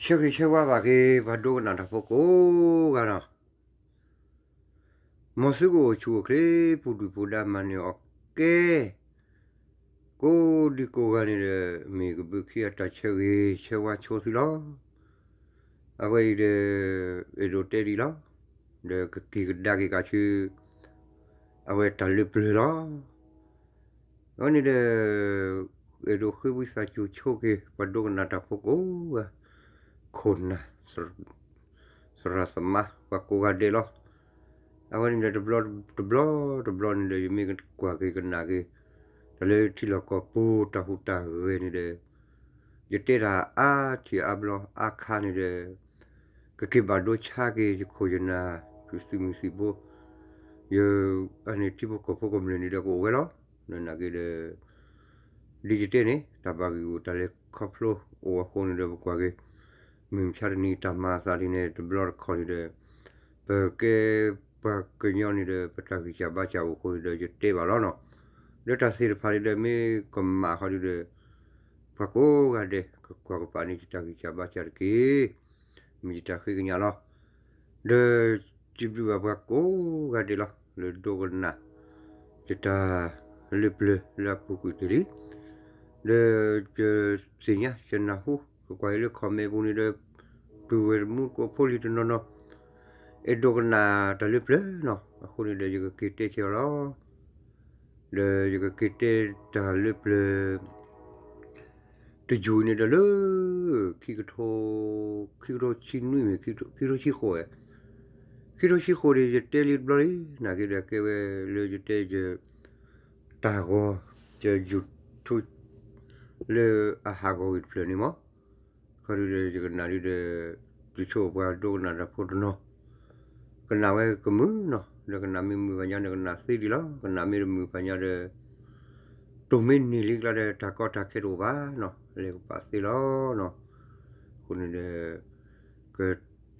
ဆၢဂ့ၤဆၢဝါဘၣ်က့ၤ ပှၤဒိကနၣ်တၢ်ဖိကိးဂၤနီၤ, မ်သုကအိၣ်ဆူၣ်အိၣ်ချ့ ပူၤဒုၣ်ပူၤဒါ မၤန့ၢ်အီၣ်ကဲ ကိးဒံကိးဂၤန့ၣ်ဒီး မ့ၢ်ကဘုးခံအတၢ်ဆၢဂ့ၤဆၢဝါဆိသုလီၤ. အဝဲအံၤဒီး အဲၣ်ဒိးတဲဒံးလီၤ. ဒီးကက့ၤကဒါက့ၤကးဆူ အဝဲတၢ်လၢပျၢၤလီၤ. အဝဲန့ၣ်ဒီး အဲၣ်ဒိးဃ့ဝံသးစူၤဆိက့ၤ ပှၤဒိကနၣ်တၢ်ဖိကိးဂၤ ခိၣ်နၢ် သရၣ်သမါ ပှၤကိးဂၤဒဲးလီၤ. အဝဲန့ၣ်ဒီး တဘျီတဘျီတဘျီန့ၣ်ဒီး ယမ့ၢ်ကွၢ်က့ၤကနၣ်က့ၤ တၢ်လၢထံလီၢ်ကီၢ်ပူၤတၢ်ဟူးတၢ်ဂဲၤန့ၣ်ဒီး ယတဲတၢ်အါထံၣ်အါဘျီအါခါန့ၣ်ဒီး ကက့ၤဘၣ်ဒိဆါက့ၤယခိၣ်ယနၢ် ယသုးမုၢ်သံၣ်ဘိ ယ အန့ၣ်ထံဖိကီၢ်ဖိကမျၢၢ်န့ၣ်ဒီးကအိၣ်ဝဲလီၤ. နာ်က့ဒီး ဒ်ယတဲန့ၣ် တၢ်ဘၣ်ဂံၢ်ဂူာ်တၢ်လဲၤခီဖျိအိၣ်အဃိန့ၣ်ဒီး ပကွၢ်က့ၤ မုၢ်မဆါတနံၤတၢ်မၤအသးဒ်န့ၣ် တဘျီတခီၣ်န့ၣ်ဒီး ပကဲပှၤကညီန့ၣ်ဒီး ပတၢ်ဂံၢ်စၢ်ဘါစၢ်အိၣ်အဃိန့ၣ်ဒီး ယတဲဘၣ်လီၤနီၤ. ဒီးတၢ်သ့ၣ်တဖၣ်န့ၣ်ဒီး မ့ၢ်ကမၣ်ဃီဒုဒီး ပှၤကိးဂၤဒဲး ကကွၢ်ကပာ်န့ၢ်ယတၢ်ဂံၢ်စၢ်ဘါစၢ်တက့ၢ်. မ့ၢ်ယတၢ်ဃ့ကညးလီၤ. ဒီး စံးဘျုးဘၣ်ပှၤကိးဂၤဒဲးလီၤ လၢဒိကနၣ် ယတၢ်လၢပျၢၤလၢအပူၤကွံာ်တ့ၢ်လံ. ဒီးယသ့ၣ်ညါယနၢ်ဟူ ကကွၢ်အံၤလၢ comment ပူၤန့ၣ်ဒီး ပုၢ်ဝဲၢ်တမူတကိးဖိလံၤတနီၤနီၤ အဲၣ်ဒိးကနၣ်တၢ်လၢပျၢၤနီၤ အဃိန့ၣ်ဒီး ယကက့ၤတဲဆၢအီၤလီၤ. ဒီးယကက့ၤတဲတၢ်လၢပျၢၤ တယုၢ်အံၤန့ၣ်ဒီးလၢ ခံကထိ ခံကထိဆံနွံမ့ၢ် ခံကထိဆံဃိးဝဲ, ခံကထိဆံဃိးန့ၣ် ယတဲလံတဘျီလံ နာ်က့ဒီးကဲဝဲလၢယတဲယ တၢ်ဂီၤ ယ YouTube လၢအဟးဂီၤဝံၤတဖျၢၣ်န့ၣ်မး, ခီဒုဒီးယကနၣ်ဒုဒီး ယဆိကမိၣ်ပှၤဒိကနၣ်တၢ်ဖိတနီၤ ကနၣ်ဝဲကမုာ်နီၤ, ဒီးကနၣ်မ့ၢ်မုာ်ဖးညါဒီးကနၣ်သ့ဒံးလီၤ, ကနၣ်မ့ၢ်တမုာ်ဖးညါဒီး တိၢ်မ့ၢ်န့ၢ်လံကျါဒီး တၢ်ကီတၢ်ခဲတအိၣ်ဘၣ်နီၤ, လဲၤကပာ်သ့လီၤနီၤ. အဃိန့ၣ်ဒီး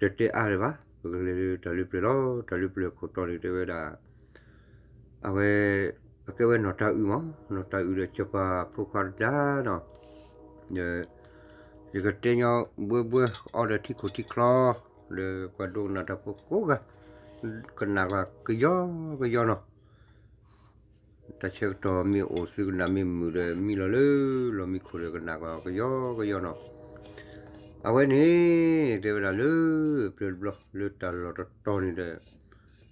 ကတတဲအါလၢၤဘၣ်, ပကလဲၤလၢတၢ်လၢပျၢၤလီၤ. တၢ်လၢပျၢၤခိၣ်တီန့ၣ်တဲဝဲဒၣ် အဝဲ အကဲဝဲနီၢ်တၤအုးမး, နီၢ်တၤအုးဒီးစီၤပၤဖိခွါတဒါနီၤ, ဒီး ယကတဲညီဘှဲဘှဲအီၤဒီးထံခိၣ်ထံချီ ဒီးပှၤဒိကနၣ်တၢ်ဖိကိးဂၤ ကနၣ်ကွၢ်ကယီကယီနီၤ. တၢ်ဆၢကတီၢ်မ့ၢ်အိၣ်သုကနၣ်မ့ၢ်မုာ်ဒီး မံလီၤလၢလီၢ်မံခိၣ်ဒီးကနၣ်ကွၢ်ကယီကယီနီၤ. အဝဲန့ၣ် တဲဝဲဒၣ်လၢ ပျၢၤတဘျီလၢတၢ်လီၢ်တတီၤန့ၣ်ဒီး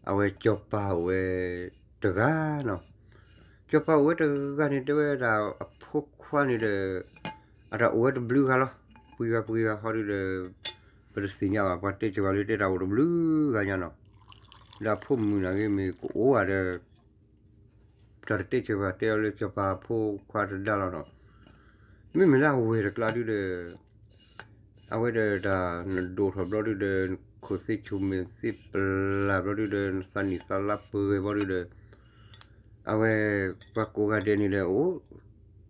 အဝဲစီၤပၤအိၣ်ဝဲတဂၤနီၤ. စီၤပၤအိၣ်ဝဲတဂၤန့ၣ် တဲဝဲဒၣ်အဖိခွါန့ၣ်ဒီး အတၢ်အိၣ်ဝဲတဘျုးဂၤလီၤ. ပှဲၤဂၤပှဲၤဂၤဟီဒုဒီး ပတသ့ၣ်ညါဘၣ်, ပှၤတဲစၢၤဝဲလၢတဲတၢ်အိၣ်တဘျုးဂၤညါနီၤ. ဒီးအဖိမုၣ်နာ်က့မ့ၢ်ကအိၣ်ဧါဒီး တၢ်တတဲစၢၤဘၣ် တဲအီၤလၢစီၤပၤဖိခွါတဒါလီၤနီၤ. မ့မ့ၢ်လၢအဝဲၢ်တကျါဒုဒီး အဝဲဒီးတၢ်နဒိၣ်ထီၣ်ဘျီဒုဒီး နခိၣ်သ့ဆိၣ်မ့ၢ်သ့ပလၢ်ဘျီဒုဒီး နသးနံၣ်သးလါပှဲၤဂဲၤဘျီဒုဒီး အဝဲ ပှၤကိးဂၤဒဲးန့ၣ်ဒီး အိၣ်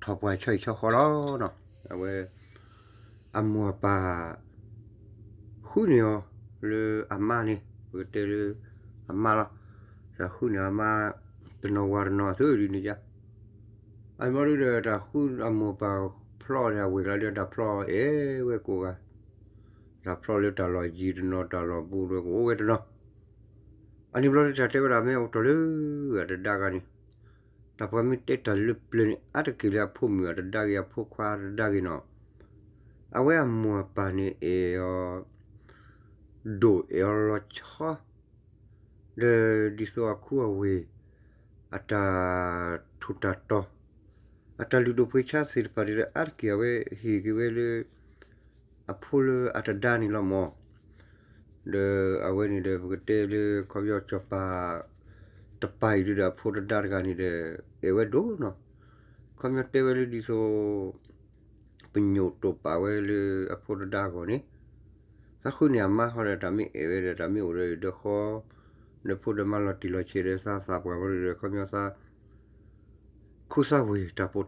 ထီၣ်ပှၤဆီဟံၣ်ဆီဃီလီၤနီၤ. အဝဲ အမိၢ်အပၢ် ဃုန့ၢ်အီၤလၢအမါန့ၣ် ပကတဲလၢ အမါလီၤ. တၢ်ဃုန့ၢ်အမါ တနီၤဝၤတနီၤသုဒ်န့ၣ်ယါ. အမါဒုဒီးတၢ်ဃုအမိၢ်အပၢ်ဖျီန့ၣ် အဝဲၢ်ကျါဒုတၢ်ဖျီအဲၣ်ဝဲကိးဂၤ, တၢ်ဖျီလၢတၢ်လီၢ်ယံၤတနီၤ တၢ်လီၢ်ဘူးဒုကအိၣ်ဝဲတနီၤ. အန့ၣ်ဘျီဒုတၢ်တဲဝဲဒၣ်မ့ၢ်အိၣ်တ့ၢ်လၢအတဒါဂၤန့ၣ် တၢ်ပှၤမ့ၢ်တဲတၢ်လၢပျၢၤန့ၣ် အါတက့ၢ်လၢအဖိမုၣ်အတဒါဂ့ၤ အဖိခွါတဒါဂ့ၤနီၤ. အဝဲအမိၢ်အပၢ်န့ၣ်အဲၣ်အီၤ ဒိၣ်အဲၣ်အီၤလီၤဆီ ဒီးဒ်သိးအခူအဝ့ၢ် အတၢ်ထူးတၢ်တီၤ အတၢ်လုၢ်ဒိၣ်ပှ့ၤဆါသ့ၣ်တဖၣ်န့ၣ်ဒီး အါတက့ၢ်အဝဲဟ့ၣ်က့ၤဝဲလၢ အဖိလၢအတဒါန့ၣ်လီၤမး. ဒီးအဝဲန့ၣ်ဒီး ပကတဲလၢခီပညီစီၤပၤတပၤအံၤဒုဒီး အဖိတဒါတဂၤန့ၣ်ဒီး အဲၣ်ဝဲဒိၣ်နီၤ. ခီပညီတဲဝဲလၢဒ်သိး ပညိၣ်တိာ်ပာ်ဝဲလၢအဖိတဒါအဂီၢ်န့ၣ် သးဃုန့ၢ်အမါဃီဒီး တၢ်မ့ၢ်အဲၣ်ဝဲဒီး တၢ်မ့ၢ်အိၣ်ဒီးဒီဃီ ဒီးဖိဒီးမါလီၤတံၢ်လီၤဆဲးဒီး သးသးပှၢ်ဝဲဒီး ခီပညီသး ခူသးဝ့ၢ်တၢ်ပီးတၢ်လီတၢ်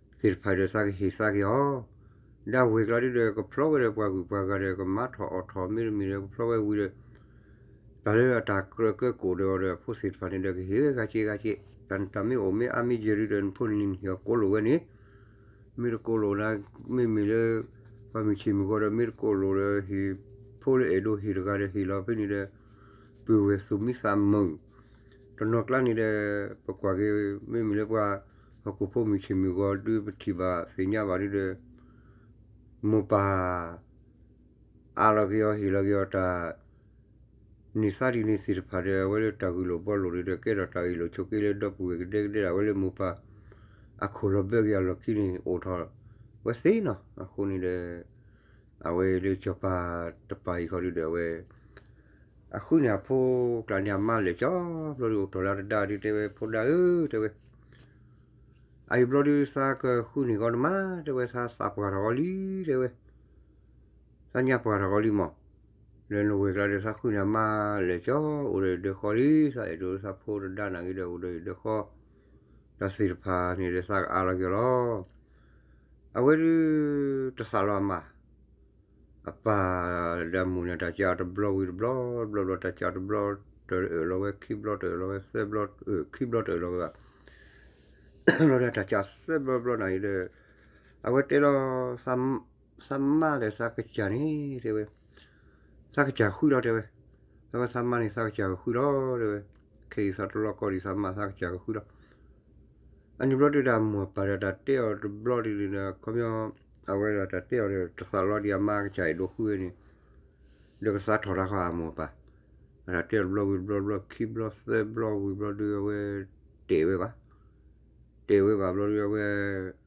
သ့ၣ်တဖၣ်ဒီး သးကဟ့ၣ်သးက့ၤအီၤ ဒၣ်ဝ့ၤကျါဒုဒီး ကဖျီဝဲဒီးပှၤဂုၤပှၤဂၤဒီး ကမၤထီၣ်အီၣ်ထီၣ်မ့တမ့ၢ်ဒီး ကဖျီဝဲဝံၤဒီး တၢ်လၢအတၢ်ကြၢးကၢကိၣ်ဒီးအီၤဒီး အဖိသ့ၣ်တဖၣ်န့ၣ်ဒီး ကဟ့ၣ်ဝဲဂၤစ့ဂၤစ့, တၢ်နတၢ်မ့ၢ်အိၣ်မ့ၢ်အါမ့ၢ်ယဲၢ်ဒုဒီး နဖိနလံၤနဟ့ၣ်အီၤကိးလိာ်ဝဲန့ၣ်, မ့ၢ်တကိးလိာ်နၤ, မ့မ့ၢ်လၢ ပှၤမုၢ်ဆ့ၣ်မုၢ်ဂီၤဒီး မ့ၢ်တကိးလိာ်ဒီး ဟ့ၣ်ဖိလၢအဲၣ်ဒိးဟ့ၣ်တဂၤဒီးဟ့ၣ်လီၤဖဲန့ၣ်ဒီး ပုၢ်ဝဲၢ်သူၣ်မံသးမုာ်, တနီၤကျါန့ၣ်ဒီး ပကွၢ်က့ၤ မ့မ့ၢ်လၢပှၤဟီၣ်ခိၣ်ဖိမုၢ်ဆ့ၣ်မုၢ်ဂီၤဒု ပထံၣ်ဘၣ်သ့ၣ်ညါဘၣ်ဒုဒီး မိၢ်ပၢ် အးလီၤက့ၤအီၤဟ့ၣ်လီၤက့ၤအီၤတၢ် န့ၢ်သါဒ်န့ၣ်သ့ၣ်တဖၣ်ဒီး အဝဲလၢတၢ်ဂ့ၢ်လိာ်ဘှီလိာ်ဒီး ကဲထီၣ်တၢ်ဂ့ၢ်လိာ်ဆိးက့လၢဒီပုၢ်ဝဲၢ်ကဒဲကဒဲဒၣ် အဝဲလၢမိၢ်ပၢ် အခိၣ်လီၤဘၢက့ၤအလီၢ်ခံန့ၣ် အိၣ်ထီၣ်ဝဲသ့နီၤ. အဃိန့ၣ်ဒီး အဝဲလၢစီၤပၤတပၤအံၤဃီဒုဒီး အဝဲ အဃုန့ၢ်အဖိကျါန့ၣ် အမါလဲၤကၠီဘျီဒု အိၣ်တ့ၢ်လၢတဒါဒု တဲဝဲ ဖိဒါဧၢ တဲဝဲ အအံၤဘျီဒု သးကဃုန့ၢ်ဂီၤနမါ တဲဝဲ သးသးပှၢ်ထီၣ်ဂီၤလံ တဲဝဲ, သးညါပှၢ်ထီၣ်ဂီၤလံမး, လၢနဝဲၢ်ကျါဒီး သးဃုန့ၢ်အမါလဲၤကၠီ အိၣ်ဒီးယဒၢဃီလံ, သးအဲၣ်ဒိးသးဖိတဒါနာ်က့ဒီး အိၣ်ဒီးယဒၢဃီ, တၢ်သ့ၣ်တဖၣ်န့ၣ်ဒီး သးကအးလီၤက့ၤလီၤ. အဝဲဒု တသးလီၤအမါ အပၢ်ဒီးအမိၢ်န့ၣ် တၢ်ကးတဘျီဝံၤတဘျီ, တဘျီဘျီတၢ်ကးတဘျီ, တအၢၣ်လီၤဝဲခံဘျီ, တအၢၣ်လီၤဝဲသၢဘျီ, ခံဘျီတအၢၣ်လီၤဝဲဘၣ်. ဘျီဒီးတၢ်ကးသၢဘျီဘျီနၤအံၤဒီး အဝဲတဲလီၤ သးမါဒီးသးကစၢ်န့ၣ် တဲဝဲ, သးကစၢ်ဃုလီၤ တဲဝဲ, သးဝဲသးမါန့ၣ် သးကစၢ်ကဃုလီၤ တဲဝဲ, ခဲအံၤသးတလီၢ်ကီဒံး သးမါသးကစၢ်ကဃုလီၤ. အန့ၣ်ဘျီဒုဒီး အမိၢ်အပၢ်ဒီးတၢ်တဲအီၤတဘျီဒ်န့ၣ်ဒီး ခီပညီ အဝဲဒၣ်တၢ်တဲအီၤဒီး တသးလီၤဒံး အမါကစၢ်အဲၣ်ဒိးဃုဝဲန့ၣ်, ဒီးကသးထီၣ်တၢ်ဃီအမိၢ်အပၢ်, အတၢ်တဲအီၤတဘျီဝံၤတဘျီဘျီ ခံဘျီသၢဘျီဝံၤဘျီဒု အဝဲတဲဝဲဘၣ်, တဲဝဲဘၣ်ဘျီဒု အဝဲ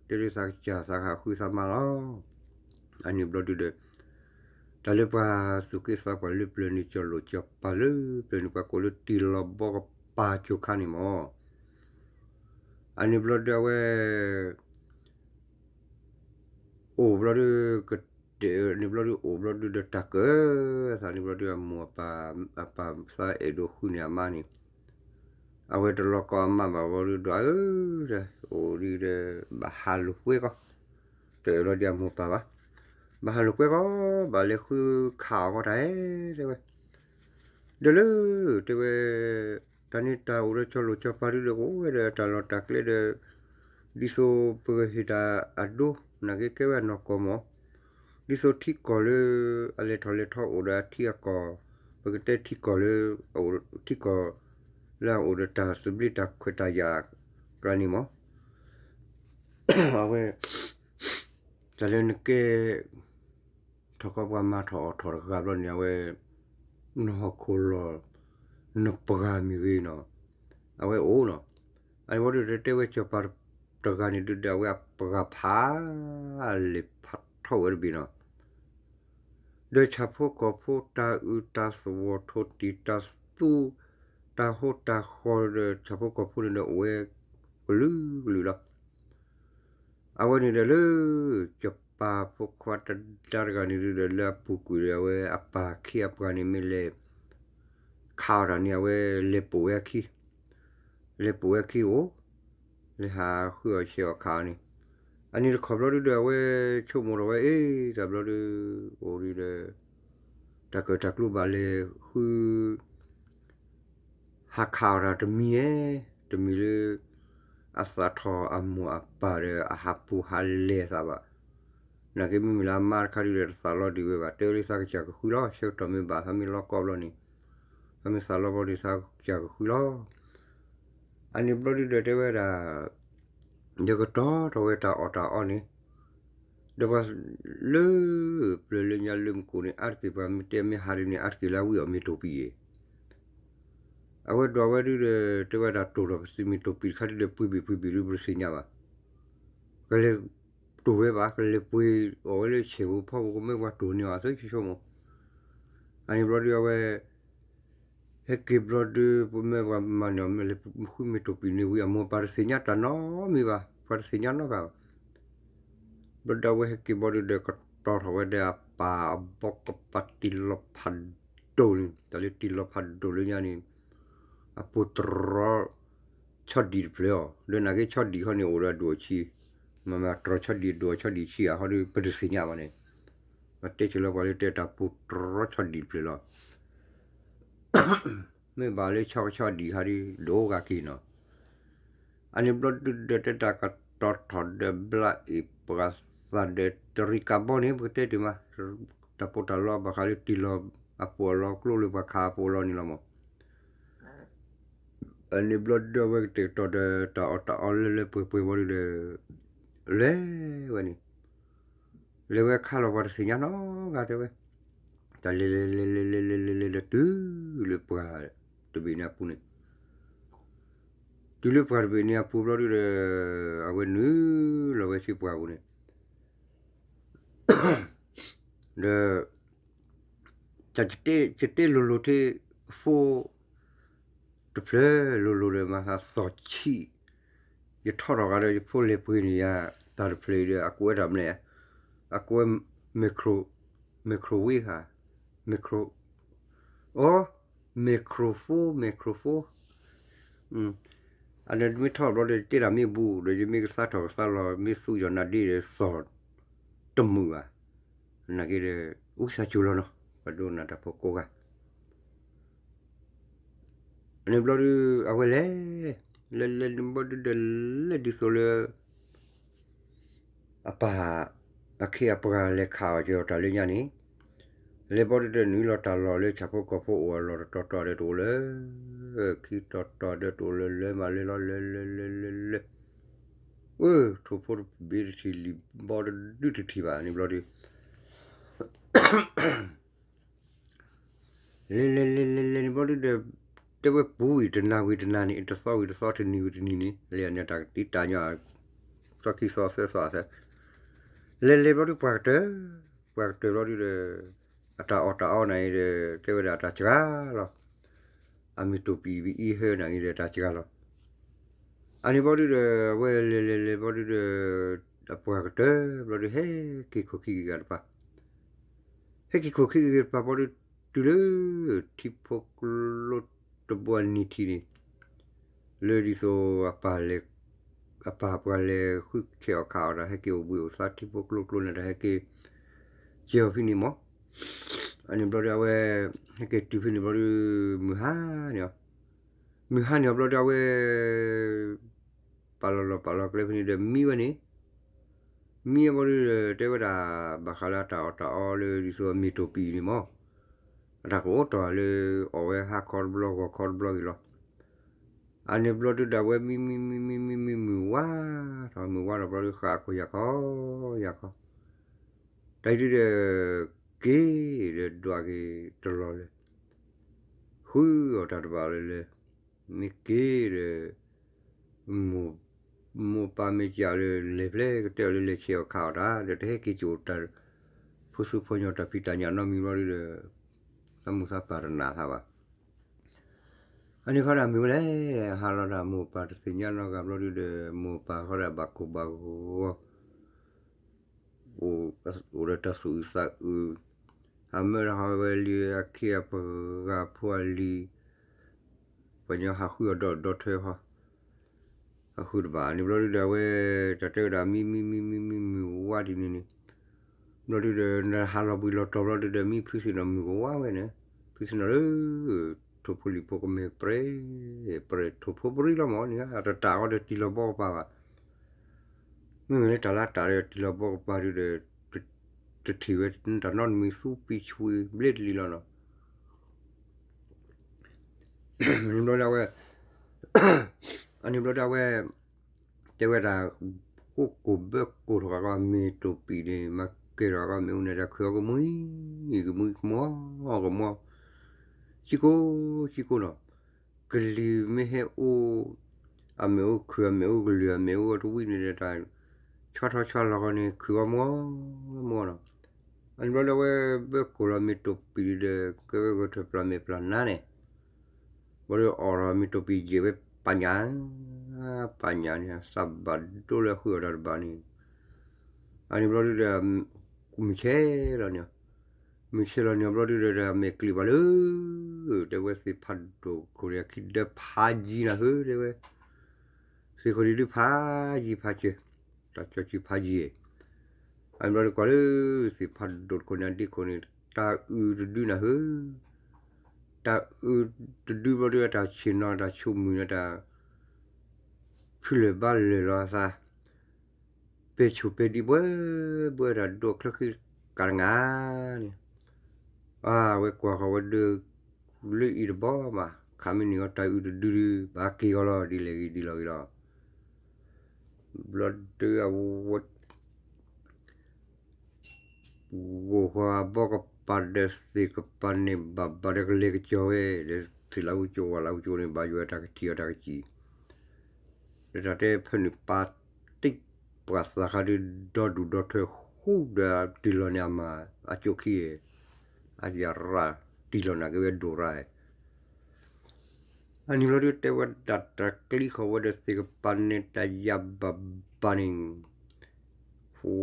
တဲလၢသးကစၢ်သးကဃုသးမါလီၤ. အန့ၣ်ဘျီဒုဒီး တၢ်လၢပှၤသူၣ်က့သးပှၢ်လၢပျၢၤန့ၣ် ကၠီလိာ်ကၠီပၤလၢပျၢၤန့ၣ် ပှၤကိးလၢတံၢ်လီၤဘီကပၤကၠိခါန့ၣ်မး. အန့ၣ်ဘျီဒုအဝဲ အိၣ်ဘျီဒု ကတဲာ်န့ၣ်ဘျီဒု အိၣ်ဘျီဒုဒီးတၢ်ကၢၢ်သးန့ၣ်ဘျီဒု အမိၢ်အပၢ် အပၢ်သးအဲၣ်ဒိးဃုန့ၢ်အမါန့ၣ် အဝဲတလီၢ်ကီအမါဘၣ်ဘျီဒု ဒွးဧၢ, အိၣ်ဒုဒီး ဘၣ်ဟးလိာ်ကွဲကီ, တအၢၣ်လီၤဒံးအမိၢ်ပၢ်ဘၣ်, ဘၣ်ဟးလိာ်ကွဲကီ, ဘၣ်လဲၤဃုခးအီၤကီတၢ်ဧဲ တဲဝဲ, ဒီးလၢ တဲဝဲ တၢ်န့ၣ်တၢ်အိၣ်ဒီးကၠီလိာ်ကၠီပၤဒုဒီး ကအိၣ်ဝဲဒီးတၢ်လီၢ်တၢ်ကျဲဒီး ဒ်သိးပကဟ့ၣ်တၢ်အဒိ နာ်က့ကဲဝဲအနီၢ်ကီၢ်မး, ဒ်သိးထံကီၢ်လၢ အလဲၤထီၣ်လဲၤထီအိၣ်ဒီးအထံအကီၢ်, ပကတဲထံကီၢ်လၢ ထံကီၢ်လၢအအိၣ်ဒီးတၢ်သဘျ့တၢ်ခွဲးတၢ်ယာ်ကျါန့ၣ်မး, အဝဲ တၢ်လၢနကဲ ထီၣ်ကီပှၤမၤထီၣ်အီၣ်ထီၣ်တဂၤဘျီန့ၣ် အဝဲ နဟီၣ်ခိၣ်လီၢ် နပှၤမ့ၢ်ဂ့ၤနီၤ, အဝဲအိၣ်နီၤ, အန့ၣ်ဘျီဒုဒီးတဲဝဲစီၤပၤတဂၤန့ၣ်ဒုဒီး အဝဲအပှၤဖးလဲၢ်ဖးထီဝဲတဘ့ၣ်နီၤ, ဒီးဆၣ်ဖိကီၢ်ဖိတၢ်အုးတၢ်သဝီၤထိၣ်တံၢ်တၢ်သူ တၢ်ဟိတၢ်ဃီၤဒီးဆၣ်ဖိကီၢ်ဖိန့ၣ်ဒီးအိၣ်ဝဲကလုာ်ကလုာ်လီၤ. အဝဲန့ၣ်ဒီးလၢ စီၤပၤဖိခွါတဒါတဂၤန့ၣ်ဒုဒီး လၢအပူၤကွံာ်ဒီး အဝဲအပၢ်ခ့အပှၤန့ၣ်မ့ၢ်လဲၤ ခးအီၤတၢ်န့ၣ် အဝဲလဲၤပိာ်ဝဲအခံ, လဲၤပိာ်ဝဲအခံအိၣ်, လဲၤဟးဃုအီၣ်ဆဲးအီၣ်ခးအီၤန့ၣ်, အန့ၣ်တခီဘျီဒုဒီး အဝဲဆိကမိၣ်ထီၣ်ဝဲအ့ၣ် တၢ်ဘျီဒု အိၣ်ဒုဒီး တၢ်ကၢၢ်တၢ်ကျူဘၣ်လဲၤဃု ဟးခးအီၤတၢ်တမံၤဧဲ, တမံၤလၢ အသးထီၣ်အမိၢ်အပၢ်ဒီးအဟးပူၤဟးလဲၤသးဘၣ်. နာ်က့မ့မ့ၢ်လၢအမါတခါဒုဒီး တသးလီၤဒံးဝဲဘၣ်, တဲဝဲလၢသးကစၢ်ကဃုလီၤ, ဆၢကတီၢ်မ့ၢ်ဘၣ်သးမ့ၢ်လီၤကီဘျီန့ၣ်, သးမ့ၢ်သးလီၤဘျီန့ၣ် သးကစၢ်ကဃုလီၤ. အန့ၣ်ဘျီဒုဒီးတဲဝဲဒၣ် ယကတီၤထီၣ်ဝဲတၢ်အီၣ်တၢ်အီန့ၣ်, ဒီးပှၤလၢ ပျၢၤလၢညါလၢမူခိၣ်န့ၣ် အါတက့ၢ်ပှၤမ့ၢ်တဲမ့ၢ်ဟးဒ်န့ၣ် အါတက့ၢ်လၢအဝံၣ်အီၣ်မ့ၤတိာ်ပံၤအံၤ, အဝဲဒွးဝဲဒုဒီး တဲဝဲဒၣ်တိာ်ထီၣ်ပသံးမ့ၤတိာ်ပံၤတခါဒုဒီး ပှ့ၤဘ့ၣ်ပှ့ၤဘ့ၣ်ဒုပတသ့ၣ်ညါဘၣ်. ကလဲၤတိာ်ဝဲဘၣ် ကလဲၤပှ့ၤအီၣ်ဝဲလၢဆဲးဖိဖီဖိကမ့ၢ်ပှၤတိာ်န့ၢ်အီၤသ့ဆိကမိၣ်, အန့ၣ်ဘျီဒုအဝဲ ဟဲက့ၤဘျီဒု ပမ့ၢ်ပှၤမၤန့ၢ်အီၤမ့ၢ်လဲၤဃုမ့ၤတိာ်ပံၤန့ၣ်ဝံၤ အမိၢ်ပၢ်တသ့ၣ်ညါတၢ်နီတမံၤဘၣ်, ပှၤတသ့ၣ်ညါနီတဂၤဘၣ်. ဘျီဒုအဝဲဟဲက့ၤဘျီဒုဒီး ကတီၤထီၣ်ဝဲဒၣ်အပၢ်အဘီကပၤတံၢ်လီၤဖးဒိၣ်န့ၣ်, တၢ်လၢတံၢ်လီၤဖးဒိၣ်လၢညါန့ၣ် အပူၤတြီ ဆီဒံၣ်တဖျၢၣ်အီၤ, ဒီးနာ်က့ဆီဒံၣ်ခီန့ၣ် အိၣ်ဒီးအဒိၣ်အဆံး မ့ၢ်တြီဆီဒံးဒိၣ်ဆီဒံးဆံးဧါ ဟီဒုး ပတသ့ၣ်ညါဘၣ်န့ၣ်, ပတဲက့ၤလၢပှၤလၢတဲတၢ်ပူၤတြီဆီဒံးတဖျၢၣ်လီၤ. မ့ၢ်ဘၣ်လၢဆီကဆီဒံးဟီဒုး ဒိၣ်ဂၤက့ၤနီၤ. အန့ၣ်ဘျီဒုဒီးတဲတၢ်ကတီၤထီၣ်ဒီးဘျးအ့ၣ်ပှၤသးဒီးတရံးကးဘီန့ၣ် ပကတဲတုၤမး, တၢ်ပီးတၢ်လီဘၣ်ဃးလၢတံၢ်လီၤအပူၤအလီၤ ကျိလၢပှၤခးအပူၤအလီၢ်န့ၣ်လီၤမး. အန့ၣ်ဘျီဒုအဝဲကတဲာ်ကတီၤဒီးတၢ်အီၣ်တၢ်အီလၢလၢပှဲၤပှဲၤဘျီဒုဒီး လဲၤဝဲန့ၣ်, လဲၤဝဲခါလီၤပှၤတသ့ၣ်ညါနီတဂၤတဲဝဲ, တၢ်လဲၤလဲၤလဲၤလဲၤလဲၤလဲၤလဲၤလဲၤလၢတုၤလၢပှၢ်တဘ့ၣ်န့ၣ်အပူၤန့ၣ်, တုၤလၢပှၢ်တဘ့ၣ်န့ၣ်အပူၤဘျီဒုဒီး အဝဲနုာ်လီၤဝဲဆ့ပှၢ်ပူၤန့ၣ် ဒီး တၢ်ယတဲလိၤလိၤထံ ဖိ တဖျၢၣ်လိၤလိၤဒီးမၤသးသီၣ်ဆံး, ယထီၣ်ထီၣ်ဂၤဒီးယဖိလဲၤပှ့ၤန့ၢ်ယၤ တၢ်တဖျၢၣ်အံၤဒီး အကိးဝဲတၢ်မနုၤလဲၣ်, အကိးဝဲ micro, microwave ဧါ, micro, အိ microphone, microphone, အန့ၣ်မ့ၢ်ထီၣ်ဘျီဒီး ယတဲတၢ်မ့ၢ်ဘူးဒီး ယမ့ၢ်ကသါထီၣ်ကသါလီၤ မ့ၢ်သူယီၢ်နၤဒ့ဒီး သီၣ်တမုာ်ဘၣ်, နာ်က့ဒီး အူသးစူၤလီၤနီၤ ပှၤဒိကနၣ်တၢ်ဖိကိးဂၤ န့ၣ်ဘျီဒု အဝဲလဲၤ, လဲၤလဲၤန့ၣ်ဘျီဒုဒီး လဲၤဒ်သိးလၢ အပၢ် အခ့အပှၤလဲၤခးအီၤက့ၤအီၤတၢ်လၢညါန့ၣ်, လဲၤဘျီဒုဒီးနုာ်လီၤတၢ်လီၢ်လၢဆၣ်ဖိကီၢ်ဖိအိၣ်အလီၢ်တတီၤတီၤဒီးတအိၣ်လၢ ခံတီၤတီၤဒီးတအိၣ်လၢလၢမးလၢလီၤလၢလၢလၢလၢလၢ, အၢ ထိၣ်ဖိတဘ့ၣ်တထံၣ်လံာ်ဘီတဒုတထံၣ်ဘၣ်န့ၣ်ဘျီဒု လဲၤလဲၤလဲၤလဲၤလဲၤန့ၣ်ဘျီဒုဒီး တဲဝဲပူၤဝံၤတနၤဝံၤတနၤန့ၣ် တသီဝံၤတသီ တနံၤဝံၤတနံၤန့ၣ် လဲၤန့ၣ်တၢ်ကတံၢ်တၢ်ညီ သီခံသီသၢသီသၢ, လဲၤလဲၤဘျီဒုပှၤကတၢၢ်, ပှၤကတၢၢ်ဘျီဒုဒီး အတၢ်အီၣ်တၢ်အီနၤအံၤဒီး တဲဝဲဒၣ်အတၢ်စှၤလီၤ, အမ့ၢ်တိၢ်ပံာ်အံၤဟဲနၤအံၤဒီးတၢ်စှၤလီၤ, အန့ၣ်ဘျီဒုဒီး အဝဲလဲၤလဲၤလဲၤဘျီဒုဒီး အပှၤကတၢၢ်ဘျီဒု ဟဲက့ၤခိၣ်ခံက့ၤဂၤတဖၣ် ဟဲက့ၤခိၣ်ခံက့ၤဂၤတဖၣ်ဘျီဒု တုၤလၢ ထံဖိကျိတဘိအနံၤထံးန့ၣ် လၢဒ်သိး အပၢ် အပၢ်ပှၤလဲၤဃုဆဲးအီၣ်ခးအီၣ်ဒီး ဟဲက့ၤအိၣ်ဘှံးအိၣ်သါထံဖိကျိကျိန့ၣ်ဒီး ဟဲက့ၤ ကဲအီၤဖဲန့ၣ်မး, အန့ၣ်ဘျီဒု အဝဲ ဟဲက့ၤတုၤဖဲန့ၣ်ဘျီဒု မုၢ်ဟါန့ၣ်, မုၢ်ဟါန့ၣ်အဘျီဒု အဝဲ ပာ်လီၤလီၤပာ်လီၤကျဲဖဲန့ၣ်ဒီး မံဝဲန့ၣ်, မံဝဲဘျီဒုဒီး တဲဝဲဒၣ် ဘၣ်ဃးလၢအတၢ်အီၣ်တၢ်အီလၢဒ်သိးအမ့ၢ်တိၢ်ပံာ်န့ၣ်မး, အတၢ်ကအိၣ်တီၢ်လၢ အီၣ်ဝဲဟါခီတဘျီဂီၤခီတဘျီဂ့ၤလီၤ, အန့ၣ်ဘျီဒုဒီး အဝဲမံမံမံမံမံမံမုၢ်ဝါထီၣ် မုၢ်ဝါထီၣ်ဘျီဒု ဃၣ်အခိၣ်ယၢ်ခီယၢ်ခီ, တၢ်အံၤဒုဒီး က့ၤဒီးဒွးက့ၤတလီၤလၢ ဃုအီၣ်တၢ်တဘၣ်လၢလၢ မ့ၢ်က့ၤဒီး မိၢ်ပၢ်မ့ၢ်ကးလၢလဲၤဖျဲၣ်ကတၢၢ်လၢလဲၤဆဲးအီၣ်ခးအီၣ်တၢ် ဒီးတဟဲက့ၤကၠိၣ်တၢ် ဖိသူဖိညီတၢ်ဖံးတၢ်ညၣ်နီတမံၤဘျီဒုဒီး သးမိၢ်သးပၢ်တနာ်သးဘၣ်. အန့ၣ်ခီဒၣ်မ့ၢ်ဝဲလဲၣ် ဟါလီၤဒၣ်မိၢ်ပၢ်တသ့ၣ်ညါနီတဂၤဘျီဒုဒီး မိၢ်ပၢ်ခီဒၣ်ဘၣ်ကိၢ်ဘၣ်ဂီၤ အိၣ်ဒီးတၢ်သူၣ်အုးသးအုး, အမၢတၢ်ဟီဝဲလံ အခ့အပှၤဖိအလံၤ, ပှၤညီဟးဃုအီၤဒီးဒီထၢဟီ, အဃုတဘၣ်န့ၣ်ဘျီဒုဒီး အဝဲတၢ်တဲဝဲဒၣ် မံမံမံမံမံမုၢ်ဝါဒ်န့ၣ်န့ၣ်, ဘျီဒုဒီး နဟးလီၤဘှံးလီၤတီၤဘျီဒုဒီး မံဖုသ့ၣ်နီၣ်မုၢ်ကဝါဝဲန့ၣ်, ဖုသ့ၣ်နီၣ်လၢ ထိၣ်ဖိလံၣ်ဖိကမဲာ်ပြဲ ပြဲထိၣ်ဖိပရံလီၤမးန့ၣ် အတတၢ်အီၤဒီးတံၢ်လီၤဘီကပၤဘၣ် မ့မ့ၢ်လၢတၢ်လၢတၢ်ဒီးတံၢ်လီၤဘီကပၤဒုဒီး တထံၣ်ဝဲတၢ်နီတမံၤသူပံဆှံဘျ့တလံၤလီၤနီၤ. ဘျီဒုအဝဲ အန့ၣ်ဘျီဒုအဝဲ တဲဝဲဒၣ် ဃိကိၢ်ဘၢကိၢ်ထီၣ်ဂၤကီ မ့ၢ်တိၢ်ပံာ်န့ၣ် မၤကဲထီၣ်ဂၤကီ မ့ၢ်အိၣ်န့ၣ်ဒီး ခုၣ်အီၤကမှံကမှံ ကမှံ ဆံကိၣ် ဆံကိၣ်နီၤ. ကလံၤမ့ၢ်ဟဲအိၣ် အမ့ၣ်အူခုၣ် အမ့ၣ်အူကလုၢ် အမ့ၣ်အူအတဝံန့ၣ်ဒီး တၢ်ဆီထီၣ်ဆီလီၤဃီန့ၣ် ခုၣ်အီၤမွ မွနီၤ. အန့ၣ်ဘျီဒုအဝဲဘၢကိၢ်လီၤမ့ၢ်တိၢ်ပံာ်ဒုဒီး ကဲဝဲဂဲၤထၢၣ်ပျၢ်မဲာ်ပျၢ်နါန့ၣ် ဘျီဒုအီၣ်ဒီးမ့ၢ်တိၢ်ပံာ်ယဲၢ်ဝဲပာ်ညၣ် ပာ်ညၣ်န့ၣ် သးဘၣ်ဒိလၢအဃုအီၣ်တၢ်တဘၣ်န့ၣ် အန့ၣ်ဘျီဒုဒီး မုၢ်ဆဲးလီၤန့ၣ်, မုၢ်ဆဲးလီၤန့ၣ်ဘျီဒုဒီး အမဲာ်ကျံးဘၣ်လၢ တဲဝဲသ့ၣ်ဖးဒိၣ်ခိၣ်ဒီးခံဒၢဖးယံၤနၤဧၢ တဲဝဲ, သ့ၣ်ခိၣ်ဒံးဒုဖးယံၤဖးစၢၤ, တ တၢ်ကၠီစုဖးယံာ်, အန့ၣ်ဘျီဒီးကွၢ်လၢ သ့ၣ်ဖးဒိၣ်တခိၣ်န့ၣ် အဒ့ခိၣ်န့ၣ် တၢ်အုၣ်တဒုနၤဧၢ, တၢ်အုၣ်တဒုဘျီဒီး တၢ်ဆ့ၣ်နီၤ တၢ်ဆိမုၢ်န့ၣ် တၢ် ဖုလၢၢ်ဘါလၢာ်လီၤအသး, ပဲဆိၣ်ပဲဒံးဘှဲဘှဲ တၢ်ဒိၣ်ချၢဃံကးတဂၤန့ၣ်, အဝဲကွၢ်ဃီၤဝဲဒၣ် လၢအံၤတဘီမး ခးမ့ၢ်န့ၢ်အီၤတၢ်အုၣ်တဒုဒု ဘၣ်က့ၤဂီၤလီၤ ဒ်လဲၣ်ဂ့ၤဒ်လဲၣ်ဂ့ၤလီၤ. ဘျီဒီးအဝဲ ဂိၢ်ဃီၤအဘီကပၤဒီးသ့ၣ်ကပၤန့ၣ် ဘၣ်ဘၣ်ဒီးကလဲၤကစီၤဝဲ ဒီးသ့ၣ်လၢဝူကၠိဝဲလၢဝူကၠိန့ၣ် ဘၣ်ယိၣ်ဝဲတၢ်ကစံၣ်အီၤတၢ်ကစံၣ်, ဒီးတၢ်တဲဖဲန့ၣ်ပာ်တံၢ်ပှၤသးခါဒုး ဒီဒူၣ်ဒီထၢဃူဒီးတ့ၢ်လီၤန့ၣ်အမၤ အကၠိခံ အယၤရၣ်တ့ၢ်လီၤန့ၣ်က့ၤဝဲဒိၣ်ရၣ် အန့ၣ်ဘျီဒုး တဲဝဲဒၣ်တၢ်ကျံဃီၤဝဲဒီးသ့ၣ်ကပၤန့ၣ်တၢ်ယၤဘၣ်ဘၣ်န့ၣ်, ဃိ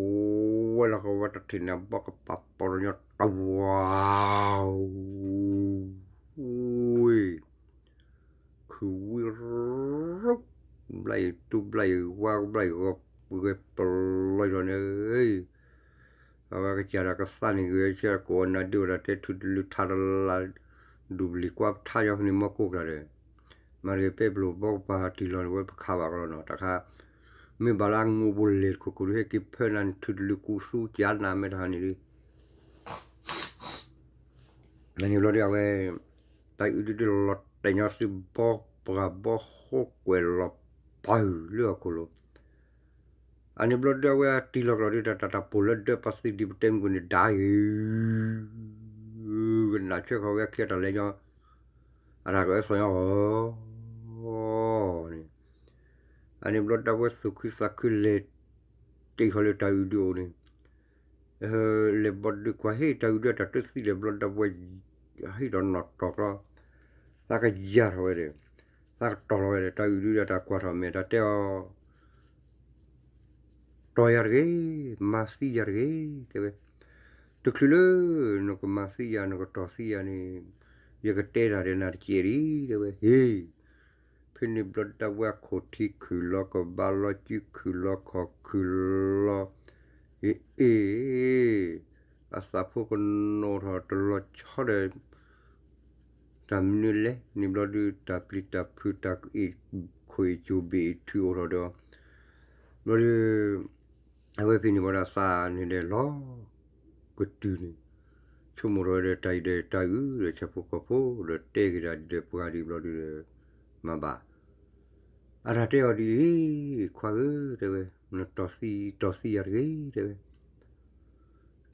ဝဲလီၤဃီၤဝဲတထံၣ်န့ၣ် အဘီကပၤပီၤတညီတဝါ, ဝ့ၢ်, ခုဝံရူၢ်, ဘျါအံၤတူၢ်ဘျါအံၤဝါဘျါအံၤဂီၤပှဲၤပလီၤလီၤန့ၣ် အဝဲကစၢ်ဒီးကသးန့ၣ်ဂ့ၤ ဆဲကိးဝဲနၤဒုးဝဲဒၣ်တဲ ထုတလုထါတလါ ဒူၣ်ဘျံၤကွၢ်ပထါယီၤဖဲန့ၣ် မီၢ်ကိၢ်ကျါဒီး မၤတဂ့ၤ ပဲပလိာ်ဘီကပၤတံၢ်လီၤန့ၣ် ဝဲပခးဘၣ်ကလီၤနီၤ တၢ်ခါ မ့ၢ်ဘၣ်လၢအငိၢ်ဘိလဲၤတခိၣ်ခိၣ်ဒုး ဟဲက့ၤဖၢနၤန့ၣ် ထုတလုကူသူကၢနၤ မ့ၢ်တၢ်ဟးန့ၣ်ဒုး န့ၣ်ဘျီဒုး အဝဲ တၢ်အုၣ်ဒုးဒုးလီၤတဲာ်ညီသုဘီပှၤဘီဃိကွဲးလီၤပၢ်လၢဟီၣ်ခိၣ်လိၤ, အန့ၣ်ဘျီဒုး အဝဲတံၢ်လီၤကလီၤဒုး တၢ်တၢ်တၢ်ပိာ်လၢဒၢပှၤသံဒံးပတဲမုၢ်ကွံာ်န့ၣ် ဒါအံၤ ကနၣ်ဆၢဃီၤဝဲအခံအတၢ်လဲၤညီ အတၢ်ကအၢသီၣ်ညီအီၤန့ၣ်, အန့ၣ်ဘျီဒုး အဝဲသူၣ်ခုသးခုလဲၤတ့ၢ်ဃီၤလၢတၢ်အုၣ်ဒုးအိၣ်န့ၣ် လဲၤဘီဒုးကွၢ်ဟ့ၣ်တၢ်အုၣ်ဒုးတၢ်တသံလၢၤဘျီဒုး ဝဲဟ့ၣ်ဒီးနီၣ်တီၢ်ကျီ သးကယၤထီၣ်ဝဲဒီး သးကတီၢ်လီၤဝဲဒီး တၢ်အုၣ်ဒုးဒီးတၢ်ကွၢ်ထီၣ်မဲာ် တၢ်တဲအီၤ တီၢ်ယၤတဂ့ၤ, မၤသံယၤတဂ့ၤ တဲဝဲ, တချုးလၢ နကမၤသံယၤ နကတီၢ်သံယၤန့ၣ် ယကတဲတၢ်ဒီးနၤတကဲးဒံး တဲဝဲ, ဟ့ၣ် ဖဲန့ၣ်ဘျီဒုး ဝဲခိၣ်ထံခုၣ်လီၤ ကဘါလီၤစုခုၣ်လီၤခီၣ်ခုၣ်လီၤ, အ့ၣ် အ့ၣ် အသးဖိကနိးထီၣ်တလီၤဆီဒီး တၢ်မနုၤလဲၣ်န့ၣ်ဘျီဒုး တၢ်ပျံၤတၢ်ဖုး တၢ်အ့ၣ်ခိၣ်အ့ၣ်ကၠိဘ့ၣ်အ့ၣ်ထုးအိၣ်ထီၣ်ဒီး ဘျီဒုး အဝဲဖဲန့ၣ်ဝဲဒၣ်သးန့ၣ်ဒီးလီၤကတုၤန့ၣ် ဆိကမိၣ်ထီၣ်ဝဲဒီးတၢ်အံၤဒီးတၢ်အုၣ်ဒီးဆၣ်ဖိကီၢ်ဖိဒီးတဲက့ၤတၢ်ဒီးပှၤဒ်ဘျီဒုးဒီး မၤဘၣ် အတၢ်တဲအီၤဒ်အံၤ, ခွါဧၢ တဲဝဲ, နတီၢ်သံတီၢ်သံယၤတဂ့ၤ တဲဝဲ,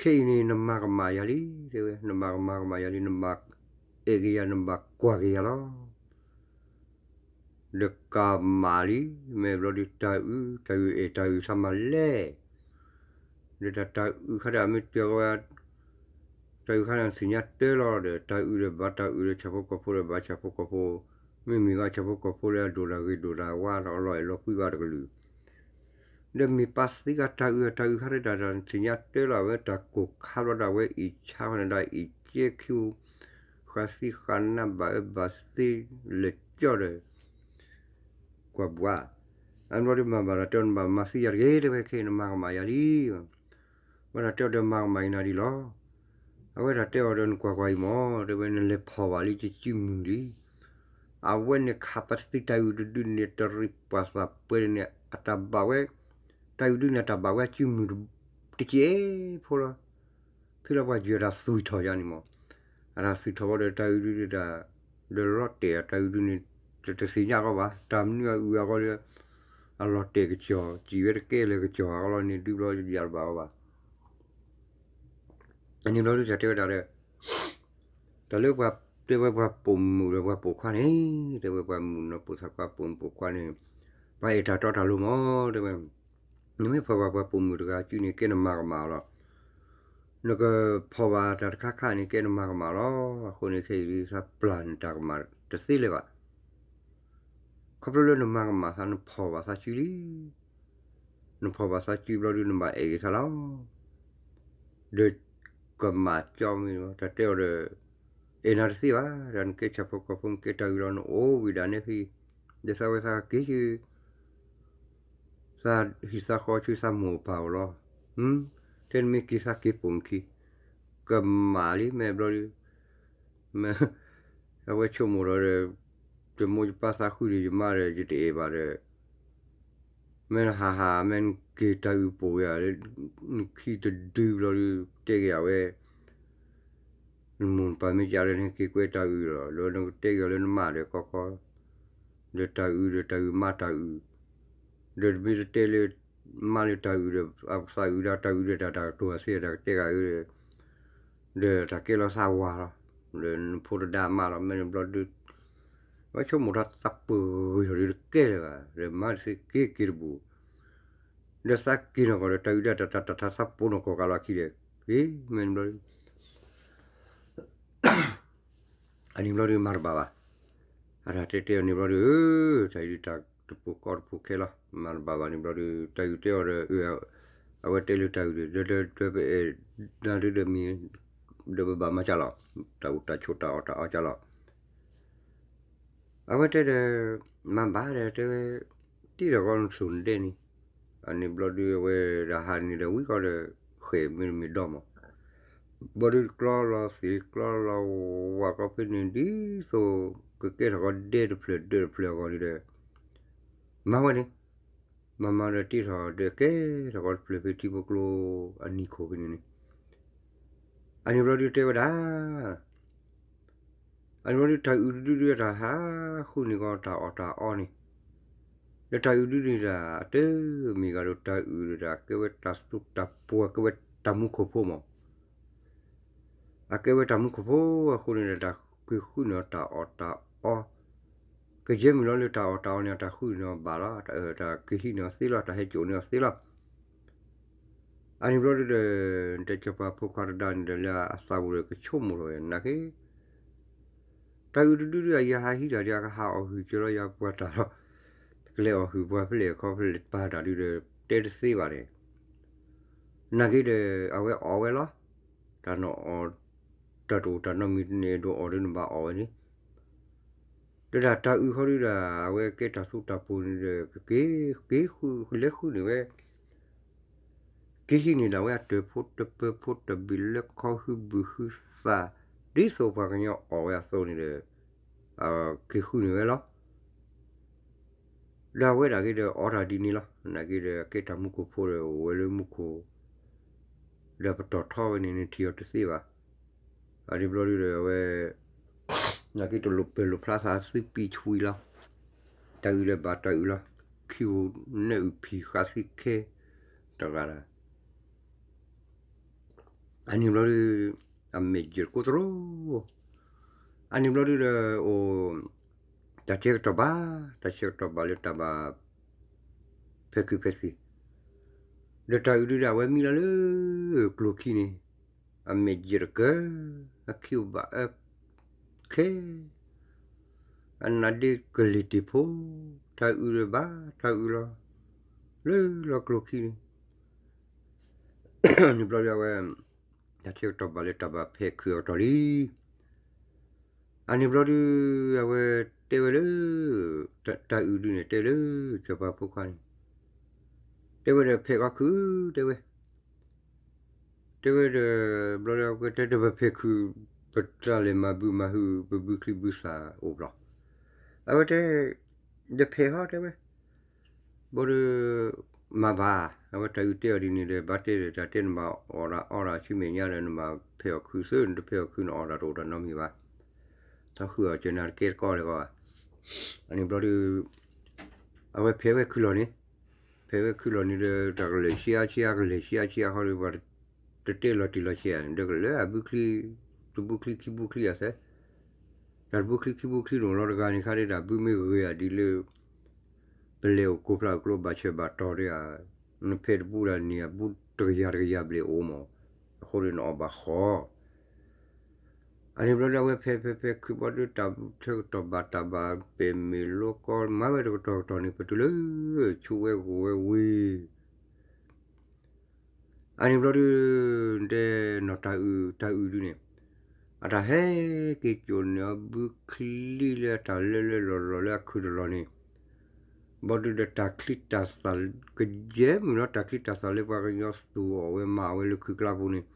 ခဲအံၤန့ၣ် နမၤကမၣ်ယၤလံ တဲဝဲ, နဘၣ်ကမၤကမၣ်ယၤလံ နဘၣ်အဲၣ်က့ၤယၤ နဘၣ်ကွၢ်က့ၤယၤလီၤ. ဒီးကမၣ်လံ, မ့ၢ်ဘျီဒုးတၢ်အုၣ် တၢ်အုၣ်အဲၣ်တၢ်အုၣ်ဆါမၤလဲၣ်, ဒီးတၢ်တၢ်အုၣ်ခါဒီးအမ့ၢ်တဲဝဲ တၢ်အုၣ်ခါန့ၣ်သ့ၣ်ညါတၢ်လီၤဒီး တၢ်အုၣ်ဒီးဘၣ်တၢ်အုၣ်ဒီးဆၣ်ဖိကီၢ်ဖိဒီးဘၣ်ဆၣ်ဖိကီၢ်ဖိ, မ့မ့ၢ်ဂ့ၤဆၣ်ဖိကီၢ်ဖိလၢအဒိၣ်တၢ်ဂ့ၤဒိၣ်တၢ်ဝါဒီးအလီၢ်အဲၣ်လီၤကွံဘၣ်တကလုာ် ဒီးမ့ၢ်ပာ်သံဂၤတၢ်အုၣ်တၢ်အုၣ်ခါဒီးတၢ်သ့ၣ်ညါတၢ်လီၤ အဝဲတၢ်ကိၢ်ခါဘျီဒီးအဝဲအ့ၣ်ဆါဃီန့ၣ်ဒီးအ့ၣ်ကဲခံ ဃာ်သံဃာ်နါဘၣ်အၢဘၣ်သ့လၢာ်ကၠီဒီး ကွၢ်ဘှါ, အဘျီဒုးမၤဘၣ်တၢ်တဲအီၤ နဘၣ်မၤသံယၤတဂ့ၤ တဲဝဲ ခဲအံၤနမၤကမၣ်ယၤလံ ဝဲဒၣ်တဲအီၤဒီးမၤကမၣ်အံၤနၤဒ်လီၤ. အဝဲဒၣ်တဲအီၤဒီးနကွၢ်ကွၢ်အံၤမ့ၢ် တဲဝဲ နလဲၤဖီၣ်ဘၣ်လံယစုမုၢ်လံ. အဝဲန့ၣ်ခးပသံတၢ်အုၣ်တဒုန့ၣ် တရံးပှၤသးပှဲၤန့ၣ် အတၢ်ဘၣ်ဝဲ, တၢ်အုၣ်ဒုန့ၣ် အတၢ်ဘၣ်ဝဲအစုမုၢ်တကဲးဖိလီၤ. ဖဲလီၤပှၤယွၤတၢ်သွံၣ်ထီၣ်ယၤန့ၣ်မ့ၢ်, အတၢ်သွံၣ်ထီၣ်ဝဲဒီးတၢ်အုၣ်ဒုဒၣ် ဒီးလီၤတဲာ်အတၢ်အုၣ်ဒုန့ၣ် တသ့ၣ်ညါအဂီၢ်ဘၣ် တၢ်မနုၤအအုၣ်အဂီၢ်ဒီး အလီၤတဲာ်ကစီၤ စံးဝဲတကဲလၢကစီၤအဂီၢ်လီၤန့ၣ် ဒုဘျီယၤတဘၣ်အဂီၢ်ဘၣ် အန့ၣ်ဘျီဒုးတၢ်တဲဝဲဒၣ်ဒီး တၢ်လၢပှၤတဲဝဲပှၤပိာ်မုၣ်ဒီးပှၤပိာ်ခွါန့ၣ် တဲဝဲပှၤမုၣ်နီၢ်ပိာ်သးခွါပိာ်မုၣ်ပိာ်ခွါန့ၣ် ပှၤအဲၣ်တၢ်တီတၢ်လိၤမ့ၢ် တဲဝဲ နမ့ၢ်ဖီၣ်ဘၣ်ပှၤပိာ်မုၣ်တဂၤစုန့ၣ် ကဲနမၤကမၣ်လီၤ. နကဖီၣ်ဘၣ်တၢ်တခါခါန့ၣ် ကဲနမၤကမၣ်လီၤ. အဃိန့ၣ်ခဲအံၤဒုးသးပျၢ်နတၢ်ကမၣ်တသ့လၢၤဘၣ်. ခီဖျိလၢနမၤကမၣ်သး နဖီၣ်ဘၣ်သးစုလံ. နဖီၣ်ဘၣ်သးစုဘျီဒုး နဘၣ်အဲၣ်ဂ့ၤသးလီၤ. ဒီးကမၣ်ကၠီမ့ၢ်တၢ်တဲအီၤဒီး အဲၣ်နၤတသ့ဘၣ် ဒီးနကဲဆၣ်ဖိကီၢ်ဖိ နကဲတၢ်အုၣ်လီၤ နအိၣ်ဝံၤဒၣ်နဲဖံ ဒီးသးဝဲသးက့ၤဆူ သးဟံၣ်သးဃီဆူသးမိၢ်ပၢ်အိၣ်လီၤ. တဲနမ့ၢ်က့ၤသးက့ၤပိာ်နခံ, ကမၣ်လံ မ့ၢ်ဘျီဒုး, အဝဲဆိကမိၣ်ဒီးဒီး, ယမိၢ်ယပၢ်သးဃုဒီးယမါဒီး ယတအဲၣ်ဘၣ်ဒီး မ့ၢ်နဟးဟး မ့ၢ်နက့ၤတၢ်အုးပိာ်ယၤ, နခံတဒုဘျီဒုး တဲက့ၤအဝဲ, နမိၢ်နပၢ်မ့ၢ်ကဒီး နက့ၤကွဲတၢ်အုးလီၤ, လၢနကတဲက့ၤအီၤလၢနမါဒီးခီခီ, ဒီးတၢ်အုးဒီးတၢ်အုးမါတၢ်အုး, ဒီးတမ့ၢ်တတဲလၢ မါလၢတၢ်အုးဒီး သးအုးဒီးတၢ်အုးဒီးတၢ်တကတိၤအသ့တၢ်ကတဲဂၤအုးဒီး ဒီးတၢ်ကဲလီၤသးဝၤလီၤ, ဒီးနဖိတဒါမါလီၤ မ့ၢ်နဘျီဒုး, ဝဲဆိကမိၣ်ထီၣ်သးပှၢ်ဂ့ၤထီၣ်ဒုးတကဲလၢၤဘၣ်, ဒီးမါတသ့က့ၤက့ၤတဘူး, ဒီးသးက့ၤနီၢ်ကီၢ်ဒီးတၢ်အုးဒၣ်တၢ်တၢ်တၢ်ထါသးပိာ်နီၢ်ကီၢ်ကးလီၤခံဒီး, က့ၤမ့ၢ်နဘျီဒုး အန့ၣ်ဘျီဒုးမၤတဘၣ်ဘၣ်, အတၢ်တဲတဲအီၤန့ၣ်ဘျီဒုး, တၢ်အံၤဒုးတၢ်တပူၤကီတပူၤခဲလီၤ, မၤတဘၣ်ဘၣ်န့ၣ်ဘျီဒုး တၢ်အုးတဲအီၤဒီး, အဝဲတဲလၢတၢ်အုးဒီး ဒီးပအဲၣ်ဒၣ်ဒုးဒီးမံၤ, ဒီးပဘၣ်မၤကၢ်လီၤ, တၢ်အိၣ်တၢ်ဆိးတၢ်အီၣ်တၢ်အီကၢ်လီၤ အဝဲတဲဒီး, မၤဘၣ်ဒီးတဲဝဲ, တ့ထီၣ်ကီနဆိၣ်နဒဲန့ၣ်, အန့ၣ်ဘျီဒုးအဝဲဒၣ်ဟးန့ၣ်ဒီးဝံၤကီဒီး, ဃဲၣ်မ့ၢ်တမ့ၢ်ဒီမး, ဘျီဒုးကျီလီၤသ့ၣ်ကျီလီၤဝၣ်ကီဖဲန့ၣ်ဒ်သိး, ကကဲထီၣ်ကီဒဲတဖျၢၣ်ဒၢးတဖျၢၣ်အဂီၢ်န့ၣ်ဒီး, မၤဝဲန့ၣ်, မၤမၤဒီးတ့ထီၣ်ဒီးကဲထီၣ်ကီတဖျၢၣ်ဖဲထံဖိကျိအနံၤခိၣ်ဖဲန့ၣ်န့ၣ်, အန့ၣ်ဘျီဒုးတဲဝဲဒၣ် အန့ၣ်ဘျီဒုးတၢ်အုးဒုဒုဒုတၢ်ဟးဃုန့ၢ်ကီတၢ်အီၣ်တၢ်အီန့ၣ်, ဒီးတၢ်အုးဒုဒုန့ၣ်ဒၣ် အတမ့ၢ်ဂၤဒီးတၢ်အုးဒီးတၢ်ကဲဝဲတၢ်သူတၢ်ပှၤကဲဝဲတၢ်မူခိၣ်ဖိမး, အကဲဝဲတၢ်မူခိၣ်ဖိအဃိန့ၣ်ဒီး တၢ်က့ၤဃုန့ၢ်အီၤတၢ်အီၣ်တၢ်အီ, ကယဲၢ်မုၢ်လီၤလၢတၢ်အီၣ်တၢ်အီန့ၣ် တၢ်ဃုန့ၢ်အီၤဘၣ်လီၤ, တၢ်ကဟံးန့ၢ်အီၤသ့လီၤ, တၢ်ဟဲစိာ်န့ၢ်အီၤသ့လီၤ. အန့ၣ်ဘျီဒုဒီး, တၢ်စီၤပၤဖိခွါတဒါန့ၣ်ဒီးလၢအသးပူၤဒီးကဆိကမိၣ်ထီၣ်ဝဲနာ်က့, တၢ်အုးတဒုဒုအယၤဟးဟံးတၢ်ဒီးအကဟးအီၣ်ဟုၣ်ကၢလီၤယၤပှၤတၢ်လီၤ, ကလဲၤအီၣ်ဟုၣ်ပှၤဖဲလဲၣ်ခီဖဲလဲၣ်ပာ်တၢ်ဒုဒီး တဲတသ့ဘၣ်န့ၣ်, နာ်က့ဒီး အဝဲအီၣ်ဝဲလီၤ, တၢ်နအီၣ်, တၢ်တအိၣ်တၢ်နီတမံၤန့ၣ် ဒိးအီၣ်ဒီးနဘၣ်အီၣ်ဝဲန့ၣ် ဒီးတၢ်တၢ်အုးဃီဒုဒီး အဝဲကဲတၢ်သူတၢ်ပှၤန့ၣ်ဒီး ကက့ၤဃုလဲၤဃုန့ၣ်ဝဲ, က့ၤဟံးန့ၢ်ဒၣ်ဝဲအတၢၢ်ဖိတပၢၤဖိတဘ့ၣ်လၢခီဟုဘုဟုသး, ဒ်သိးပှၤကညီအီၣ်ဝဲအသိးန့ၣ်ဒီး, က့ၤဃုန့ၢ်ဝဲလီၤ. ဒီးအဝဲဒၣ်က့ၤဒီးအီၣ်တၢ်ဒ်န့ၣ်လီၤ. နာ်က့ဒီး အကဲတၢ်မူခိၣ်ဖိဒီးအိၣ်ဝဲလၢမူခိၣ် ဒီးပတီၢ်ထီဝဲန့ၣ် နထံၣ်အီၤတသ့ဘၣ်. အန့ၣ်ဘျီဒုဒီး အဝဲ နာ်က့တလိၣ်ပၢၢ်လိၣ်ဖျါသး သုပံးဆွံလီၤ. တၢ်အုးဒီးဘၣ်တၢ်အုးလီၤ. ခံအိၣ်နဲၣ်အုၣ်ဖံးဃာ်သံခဲ တဂၤဒၣ် အန့ၣ်ဘျီဒု အမဲာ်ယဲၢ်တကိးသရိာ်, အန့ၣ်ဘျီဒုဒီး အိၣ် တၢ်ဆၢကတီၢ်ဘၣ်, တၢ်ဆၢကတီၢ်ဘၣ်လၢတၢ်ဘၣ် ဖဲးခုးဖဲးသံး, ဒီးတၢ်အုးဒုဒီး အဝဲမံလီၤလၢ ကျိၤခံန့ၣ်, အမဲာ်ယဲၢ်တကၢ, အခံအိၣ်ဘၣ်အခဲ အနါဒ့ကလံၤတ့ၢ်ဖိ, တၢ်အုးဒီးဘၣ်တၢ်အုးလီၤ, လၢလီၤကျိၤခံန့ၣ်, န့ၣ်ဘျီဒု အဝဲ တၢ်ဆၢကတီၢ်ဘၣ်လၢတၢ်ဘၣ်ဖဲးခုးအကတီၢ်လံ. အန့ၣ်ဘျီဒု အဝဲတဲဝဲလၢ တၢ်အုးဒုန့ၣ် တဲလၢ စီၤပၤဖိခွါန့ၣ်, တဲဝဲဒီး ဖဲးကီခုး တဲဝဲ တဲဝဲဒီး ဘျီဒီး အဝဲတဲဒီး ပဖဲးခုး ပတၢ်လဲၤမၤဘုမၤဟု ပဘုချံဘုသၣ်အိၣ်ဘျီ, အဝဲတဲ ဒီးဖဲးဟီ တဲဝဲ, ဘျီဒီး မၤဘၣ်, အဝဲတၢ်အုးတဲအီၤဒ်န့ၣ်ဒီး ဘၣ်တဲဒီး တၢ်တဲနဘၣ်အီၣ်ဒၣ်အီဒၣ်ဆူမဲာ်ညါဒီး နဘၣ်ဖဲးအီၣ်ခုးသ့, နတဖဲးအီၣ်ခုး နအီၣ်တၢ်တအိၣ်တၢ်နီတမံၤဘၣ်, သးဃုအီၣ်ကနၣ်တကဲတကီလၢၤဘၣ်. အန့ၣ်ဘျီဒီး အဝဲဖဲးဝဲခုးလီၤန့ၣ်, ဖဲးဝဲခုးလီၤန့ၣ်ဒီး တၢ်ကလဲၤဆံးအါဆံးအါ ကလဲၤဆံးအါဆံးအါဃီဒီး ပှၤတတဲလီၤတံၢ်လီၤဆဲး ဒီးကလၢအဘုချံ, တဘုချံခံဘုချံအသဲ, တၢ်တဘုချံခံဘုချံန့ၣ် လီၤတဂၤန့ၣ်ခါဒီး တၢ်ဘုမ့ၢ်ဂ့ၤအဒ်လၢ ပလဲၤအိၣ်ကိးဖျါအကျိဘၣ်ဆၢဘၣ်တီၤဒီးဧါ, နဖဲးတဘုဒၣ်န့ၣ် အဘုတကယၤတကယၤဘျဲၣ်အိၣ်မး, အဃိဒီးနအီၣ်ဘၣ်ဃီ အန့ၣ်ဘျီဒီး အဝဲဖဲးဖဲးဖဲးခုးဘျီဒီး တၢ်ဆၢကတီၢ်ဘၣ်တၢ်ဘၣ်ပဲာ်မ့ၢ်လိကီ မၤဝဲတကတီၢ်ကတီၢ်န့ၣ် ပတုၤလၢ ဆူဝဲဂိၢ်ဝဲဝ့ၢ် အန့ၣ်ဘျီဒု တဲနီၢ်တၢ်အုး တၢ်အုးဒုန့ၣ် အတၢ်ဟဲက့ၤကိာ်န့ၢ်အီၤဘုချံလၢအတၢ်လၢလၢလီၢ်လီၢ်လၢအခုးတလီၢ်န့ၣ်, ဘီဒုဒီးတၢ်ချံတၢ်သၣ် ကယဲၢ်မုၢ်လီၤ တၢ်ချံတၢ်သၣ်လၢပှၤကညီသူၣ်အီၣ်ဝဲမၤဝဲလၢခုၣ်ကျါပူၤန့ၣ်,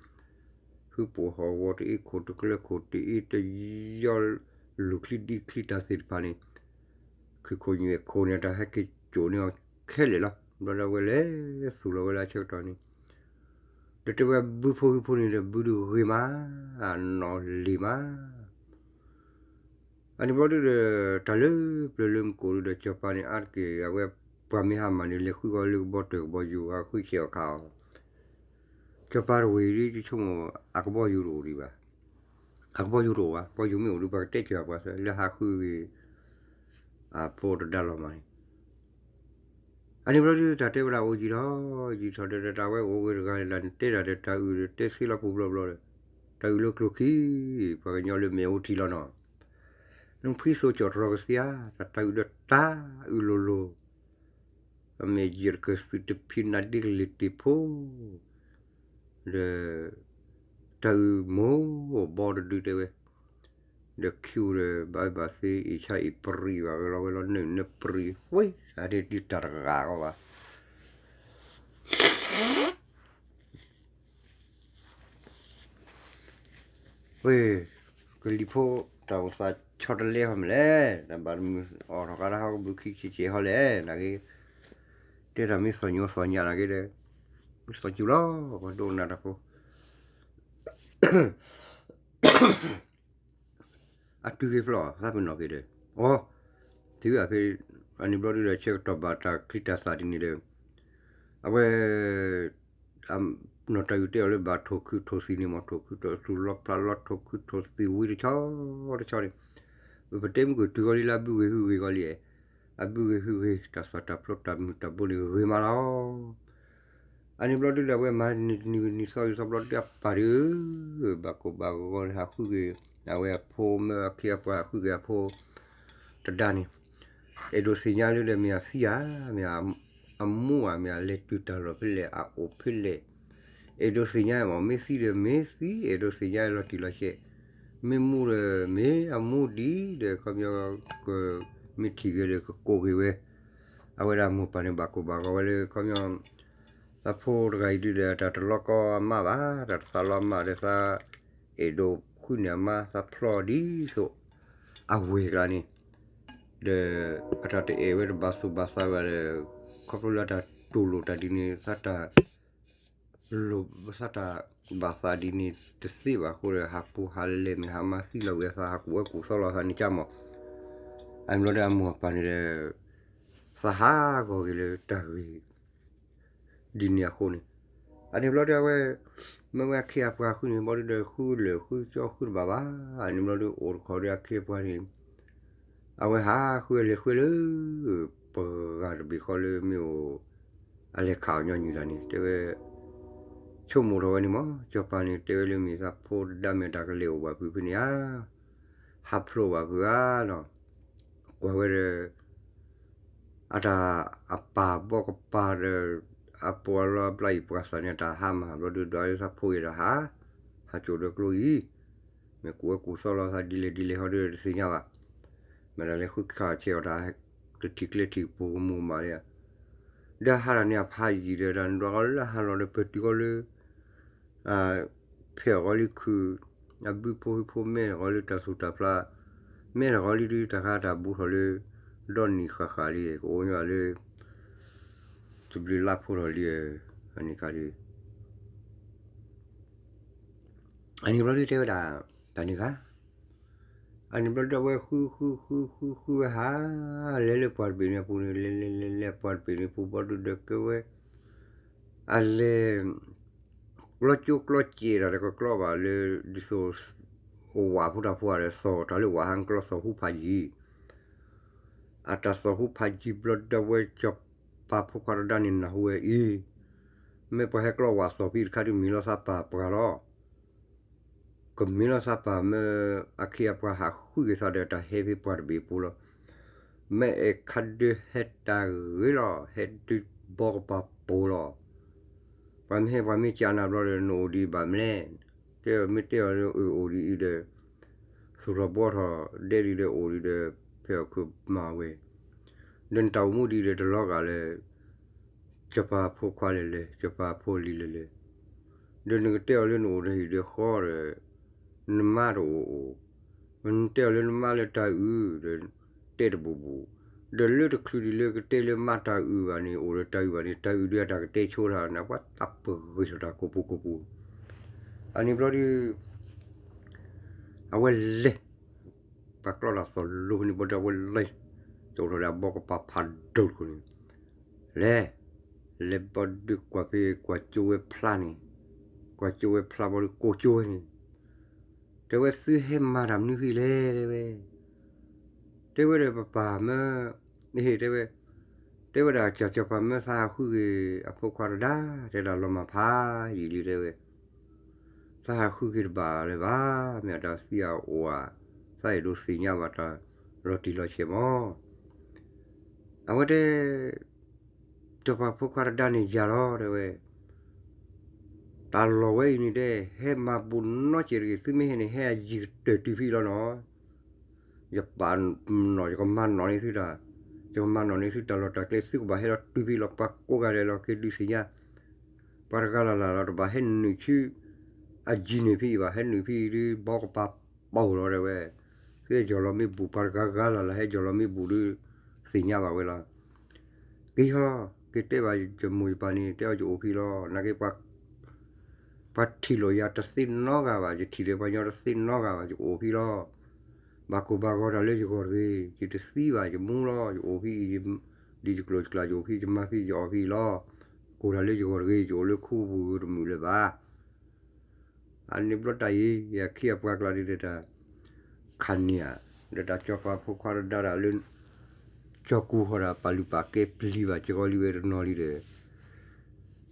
ဃုပိာ်ဟီၣ်ဂီၤတအ့ၣ်ခိၣ်တကျၢခိၣ်တအ့ၣ်တယီၢ် လူၢ်ချံဒံချံတၢ်သ့ၣ်တဖၣ်န့ၣ်, ခုၣ်ခိၣ်ညၣ်ခိၣ်န့ၣ် တၢ်ဟဲက့ၤကိာ်န့ၢ်အီၤခဲလၢာ်လီၤ. ဘျီဒီးအဝဲလဲၤသူၣ်လီၤဝဲလၢအဆၢကတီၢ်န့ၣ် ဒီးတဲဝဲဘုဖိဟံဖိန့ၣ်ဒီး ဘုဒုဂ့ၤမး, နီၢ်လံၤမး. အန့ၣ်ဘျီဒုဒီး တၢ်လၢပျၢၤလၢမူခိၣ်ဒုဒီး စီၤပၤန့ၣ် အါတက့ၢ် အဝဲပှၤမ့ၢ်ဟးမၤန့ၣ် လဲၤဃုအီၤလၢကဘီတၢၢ်ကဘီယူၤ ဟးဃုဆဲးအီၣ်ခးအီၤ, စီၤပၤတဝ့ၢ်ဒုဆိကမိၣ် အကဘီယူၤတအိၣ်ဒံးဘၣ်, အကဘီယူၤတအိၣ်ဘၣ်, ကဘီယူၤမ့ၢ်အိၣ်ဒုး ပှၤကတဲစၢၤပှၤလၢဟးဃုဂ့ၤ အဖိတဒါလီၤမးန့ၣ် အန့ၣ်ဘျီဒု တၢ်တဲဝဲဒၣ်အိၣ်ယံာ်ထီၣ်, ယံာ်ထီၣ်ဒီး တၢ်ဝဲအိၣ်ဂ့ၤတဂၤန့ၣ် တၢ်နတဲတၢ်ဒီး တၢ်အုၣ်ဒီးတဲသ့လီၤပူၤဘျီဘျီဒီး, တၢ်အုၣ်လၢကျိၤခံ, ပှၤကညီလၢမ့ၢ်အိၣ်ထံလီၤနီၤ, နဖှံစိကၠီၣ်တြီၤကသ့ဧါ, တၢ်တၢ်အုၣ်လိၤလိၤ, အမ့ၢ်ယဲၢ်တကသုးတဖံးနၤဒ့ကလ့ၤတ့ၢ်ဖိ ဒီး တၢ်အုၣ်မိၢ်ဘီတဒုတဲဝဲ, ဒီးခံအိၣ်ဒီး ဘၣ်အၢဘၣ်သီ အ့ၣ်ဆါအ့ၣ်ပြံးဘၣ်ဝဲလီၤဝဲလီၤ နၢနၢပြံး ဝဲ အဒ့ဒ်တၢ်တဂၤကီးဘၣ် ဝဲ ကလံၤဖိ တၢ်အိၣ်သးဆီတလဲဟီမးလဲၣ်, တၢ်ဘၣ်တမုာ်အီၣ်ထီၣ်ကါတၢ်ဟီၣ်ကဘုးခံဆံးဆံး ဟီလဲၣ် နာ်က့, တဲတၢ်မ့ၢ်သီၣ်ညိသီၣ်ညၣ်နာ်က့ဒီး, မ့ၢ်သီၣ်စူၤလီၤ ပှၤဒိကနၣ်တၢ်ဖိ အတုၤက့ၤဖျီၣ်သးပ့ၤနီၣ်က့ၤဒီး, အိ, တုၤအဖဲ အန့ၣ်ဘျီဒုဒီး ဆၢကတီၢ်ဘၣ်တၢ်ချံတၢ်သၣ်ဒ်န့ၣ်ဒီး, အဝဲ နီၢ်တၢ်အုၣ်တဲအီၤလၢဘၣ်ထိၣ်ခုထိၣ်သံၣ်န့ၣ်မ့ၢ် ထိၣ်ခုထိၣ်သူၣ်လီဖျးလီထိၣ်ခုထိၣ်သံၣ်ဝံၤတဆီတဆီန့ၣ်, ပတဲမုၢ်ကတုၤဂီၤလံလၢအဘုဂ့ၤဟုဂ့ၤဂီၤလံ, အဘုဂ့ၤဟုဂ့ၤ တၢ်သီၣ်တၢ်ဖျိတၢ်မုာ်တၢ်ဘိန့ၣ်ဂ့ၤမးလီၤ. အန့ၣ်ဘျီဒုဒီး အဝဲမၤနံၤတနံၤနံၤသီအံၤသီဘျီဒုဒီး အပၢ်ဒီး ဘၣ်ကိၢ်ဘၣ်ဂီၤဟးဃုဂ့ၤ, အဝဲအဖိမ့ၢ်အခ့အပှၤဟးဃုဂ့ၤအဖိ တဒါန့ၣ်, အဲၣ်ဒိးသ့ၣ်ညါလၢဒီးမ့ၢ်အသံဧါ, မ့ၢ်အမူဧါ, မ့ၢ်အလဲၤတုၤတၢ်လီၢ်ဖဲလဲၣ်, အအိၣ်ဖဲလဲၣ်, အဲၣ်ဒိးသ့ၣ်ညါမ့ၢ် မ့ၢ်သံဒီးမ့ၢ်သံ, အဲၣ်ဒိးသ့ၣ်ညါလီၤတံၢ်လီၤဆဲး, မ့ၢ်မူဒီးမ့ၢ်အမူဒံးဒီး ခီပညီ ကမ့ၢ်ထံၣ်ဂ့ၤဒီးကကိးက့ၤဝဲ, အဝဲဒၣ်မိၢ်ပၢ်န့ၣ် ဘၣ်ကိၢ်ဘၣ်ဂီၤဝဲလၢ ခီပညီ သးဖိတဂၤအံၤဒုဒီး တၢ်တလီကီအမါဘၣ်, တၢ်တသးလီအမါဒီးသး အဲၣ်ဒိးဃုန့ၢ်အမါ သးဖျီဒ်သိး အဝဲၢ်ကျါန့ၣ်, ဒီး အတၢ်တအဲၣ်ဝဲတဘၣ်သူၣ်ဘၣ်သးဘၣ်ဒီး ခီဖျိလၢအတၢ်တူၢ်လိာ်တၢ်ဒ်န့ၣ် သးတၢ် လိၣ်သးတၢ်ဘၣ်သးဒ်န့ၣ်တသ့ဘၣ်အဃိဒီး ဟးပူၤဟးလဲၤမ့ၢ်ဟးမါသံလီၤဝံၤအသး ဟးကူၣ်ဝဲကူၣ်သီလီၤသးန့ၣ်ကမီၤ, အန့ၣ်ဘျီဒီးအမိၢ်အပၢ်န့ၣ်ဒီး သးဟးဂီၤက့ၤလၢတၢ်ဂ့ၢ် ဒ်န့ၣ်အဃိန့ၣ်, အန့ၣ်ဘျီဒီးအဝဲ မ့ၢ်ဝဲအခ့အပှၤဃုန့ၣ် ဘျီဒုဒီးဃုလၢာ်ဃုကၠီဃုတဘၣ်ဘၣ်, အန့ၣ်ဘျီဒုအိၣ်တခီဒီးအခ့အပှၤန့ၣ် အဝဲဟးဃုအလဲၤဃုလၢ ပှၤဂၤတဘ့ၣ်ဃီလၢမ့ၢ်အိၣ် အလဲၤခးအီၣ်ညီနုၢ်တၢ်န့ၣ် တဲဝဲ ဆိကမိၣ်ထီၣ်ဝဲန့ၣ်မး စီၤပၤန့ၣ် တဲဝဲလၢမ့ၢ်သးဖိတဒါမ့ၢ်တၢ်ကလဲၤအိၣ်ဘၣ်ဖုးဖဲန့ၣ်ဧါ, ဟးဖျိးဘၣ်ဖုးဧါနီၤ, ကွၢ်ဝဲဒီး အတၢ်အပၢ်ဘီကပၤဒီး အပှၤလီၤအဘျါအံၤပှၤသးန့ၣ် တၢ်ဟါမၢ်ဘျီဒုဒီးသးဖိအံၤဒီးဟး, ဟးစိာ်ဒီးကျိအံၤ, မ့ၢ်ကူၣ်ဝဲကူၣ်သီလီၤသးဒ်လဲၣ်ဒ်လဲၣ်ဟီဒီးတသ့ၣ်ညါဘၣ်, မ့ၢ်တၢ်လဲၤဃုခးဆဲးအီၤတၢ် တထံၣ်ကျဲထံၣ်ပူၤကမူၣ်မးလံဧါ, ဒီးဟးတၢ်န့ၣ်အဖးယံာ်ဒီးတၢ်နွၤကီလၢဟးလီၤဒီးပတုၤကီလၢ ဖဲအဂီၤလံခုၣ်, အဘုဖိဟံဖိမဲာ်တဂီၤလၢတၢ်သူၣ်တၢ်ဖျး, မဲာ်တဂီၤလံဒုတၢ်ခါတၢ်ဘူးထီၣ်လၢ ဒီနံၣ်ဃၣ်ဃၣ်လံ ကအိၣ်ညီလၢ တဘျုးလါဖိထီၣ်လံ, အန့ၣ်ခါဒု အန့ၣ်ဘျီဒုတဲဝဲဒၣ် တၢ်န့ၣ်ခါ အန့ၣ်ဘျီဒုအဝဲဃုဃုဃုဃုဃုဝဲဟး, လဲၤလၢပှၢ်တဘ့ၣ်န့ၣ်အပူၤန့ၣ် လဲၤလဲၤလဲၤလဲၤပှၢ်တဘ့ၣ်န့ၣ်ပူၤဘျီဒုဒီးကဲဝဲ အလဲၤ ကျီကၠိကျီစဲးတၢ်ဒီးကကျီဘၣ်လၢ ဒ်သိး ဝၣ်ဖိတၢ်ဖိဧါဒီးသီၣ်တၢ်လၢဝၣ်ဟးကျီသီၣ်ဟူဖးယံၤ, အတၢ်သီၣ်ဟူဖးယံၤဘျီဒုအဝဲစီၤပၤဖိခွါတဒါန့ၣ်နၢ်ဟူဝဲအံၤ, မ့ၢ်ပှၤဟဲကျီဝၣ်သီၣ်ဖဲတခါဒုးမ့ၢ်လီၤသးပၢ်ပှၤလီၤ ကမ့ၢ်လီၤသးပၢ်မ့ၢ် အခ့အပှၤဟးဃုက့ၤသးဒီးတၢ်ဟဲဖဲပှၢ်တဘ့ၣ်အပူၤလီၤ. မ့ၢ်အဲၣ်ခါဒုးဟဲတၢ်ဂ့ၤလီၤ ဟဲဒုးဘီကပၤပိာ်လီၤ. ပှၤမ့ၢ်ဟဲပှၤမ့ၢ်ကးနၤဘျီဒီး နအိၣ်ဒံးဘၣ်မလဲၣ်. တဲအီၤမ့ၢ်တဲအီၤလၢအအိၣ်ဒံးအံၤဒီး သူၣ်ထီၣ်ဘှီထီၣ်ဒဲဒံးဒီးအိၣ်ဒံးဒီး ဖဲအီၣ်ခုးမၤဝဲ ဒီးနတၢ်အိၣ်မူဒ်ဒီးတလီၤဂာ်လၢ စီၤပၤဖိခွါလဲၣ်လဲၣ်, စီၤပၤဖိလံၤလဲၣ်လဲၣ်, ဒီးနကတဲအီၤလၢနအိၣ်ဒီးဟံၣ်ဒီးဃီဒီး နမါတအိၣ်အိၣ်, နတဲအီၤလၢနမါလၢတၢ်အုၣ်ဒီး တဲတဘူးဘူး, ဒီးလၢတချုးဒံးလၢကတဲလၢမါတၢ်အုၣ်ဘၣ်န့ၣ် အိၣ်ဒီးတၢ်အုၣ်ဘၣ်န့ၣ် တၢ်အုၣ်ဒုးအတၢ်ကတဲဆိတၢ်န့ၣ် ပှၤတၢ်ပဂ့ၤထီၣ်တၢ်ကိးပူၤကိးပူၤ, အန့ၣ်ဘျီဒုး အဝဲလဲၤ ပှၤကျီတၢ်သီၣ်လိၤန့ၣ်ဘျီဒုး အဝဲလဲၤ တအိၣ်ထီၣ်ဒီးအဘီကပၤဖးဒိၣ်တခိၣ်န့ၣ် လဲၤ လဲၤဘျီဒုးကွၢ်ဖဲကွၢ်ကၠိဝဲဖျါန့ၣ်, ကွၢ်ကၠိဝဲဖျါဘျီဒုးကိးကၠိဝဲန့ၣ်, တဲဝဲသုဟဲမၤတၢ်မနုၤဖဲလဲၣ် တဲဝဲ, တဲဝဲဒီးပပၢ်မၢ တဲဝဲ, တဲဝဲဒၣ်ကၠီၤကၠီၤပၤမၢသးဟးဃုဂ့ၤအဖိခွါတဒါ, တဲဒၣ်လီၤမၢ်ဖးယံာ်လံ တဲဝဲ သးဟးဃုက့ၤတဘၣ်လၢၤဘၣ်, မ့ၢ်အတၢ်သံအအိၣ်ဧါ, သးအဲၣ်ဒိးသ့ၣ်ညါဘၣ်တၢ်လီၤတံၢ်လီၤဆဲးမၢ်, အဝဲတဲ စီၤပၤဖိခွါတဒါန့ၣ်ယၤလီၤ တဲဝဲ, တၢ်လီၢ်ဝဲအံၤန့ၣ်တဲ ဟဲမၤဘူးနီတစဲးတဂ့ၤ, သုမ့ၢ်ဟဲန့ၣ် ဟဲအယံၤကတၢၢ်တုၤဖဲလီၤနီၤ, ယပာ်နီၣ် ယကမၤနီၣ်န့ၢ်သုတၢ်, ယကမၤနီၣ်န့ၢ်သုတၢ်လီၢ်တၢ်ကျဲ သုကဘၣ်ဟဲလီၤတုၤဖဲလီၤ ပှၤကိးဂၤဒဲးလီၤ က့ၤဒုးသ့ၣ်ညါ ပှၤတဂၤလၢ်လၢ်လီၤ တဘၣ်ဟဲနုာ်ဆူ အယံၤန့ၣ်ဖဲအံၤဘၣ်, ဟဲနုာ်ဖဲအံၤဒုး ဘီကပၤပီၢ်လီၤ တဲဝဲ, သုဟဲယီၢ်လီၤမ့ၢ်ဘူး ပှၤတဂၤဂၤလၢ်လၢ် ဟဲယီၢ်လီၤမ့ၢ်ဘူးဒုး သ့ၣ်ညါဘၣ်ဝဲလီၤ. က့ၤဟီ, က့ၤတဲဘၣ်ယမိၢ်ယပၢ်န့ၣ် တဲအီၤယအိၣ်ဖဲလီၤ, နာ်က့ ပှၤထံၣ်လိာ်ယၤတသ့နီတဂၤဘၣ်, ယထံၣ်ဒီးပှၤကညီတသ့နီတဂၤဘၣ်, ယအိၣ်ဖဲလီၤ. ဘၣ်ကိၢ်ဘၣ်ဂီၤတၢ်လၢယဂီၢ်တဂ့ၤ, ယတသံဘၣ် ယမူလီၤ, ယအိၣ်ဖဲအံၤ, ဒ်ယကျိၤယကျဲ ယအိၣ်ဖဲ ယမၤဖဲ ယအီၣ်ဖဲအံၤလီၤ. ကိၢ်တၢ်လၢယဂီၢ်တဂ့ၤ, ယအိၣ်လၢခူပူၤတမုာ်လၢၤဘၣ်. အန့ၣ်ဘျီတၢ်အံၤ ယခံအပှၤကျါဒ်ဒီးတၢ် ခါန့ၣ်ဧါ, ဒီးတၢ်စီၤပၤဖိခွါတဒါဒၣ်လၢ ကၠီၤကူၢ်ဟီဒီး ပာ်လုၢ်ပာ်ကဲပျံၤဘၣ်က့ၤဃီလံဝဲတနီၤလံဒီး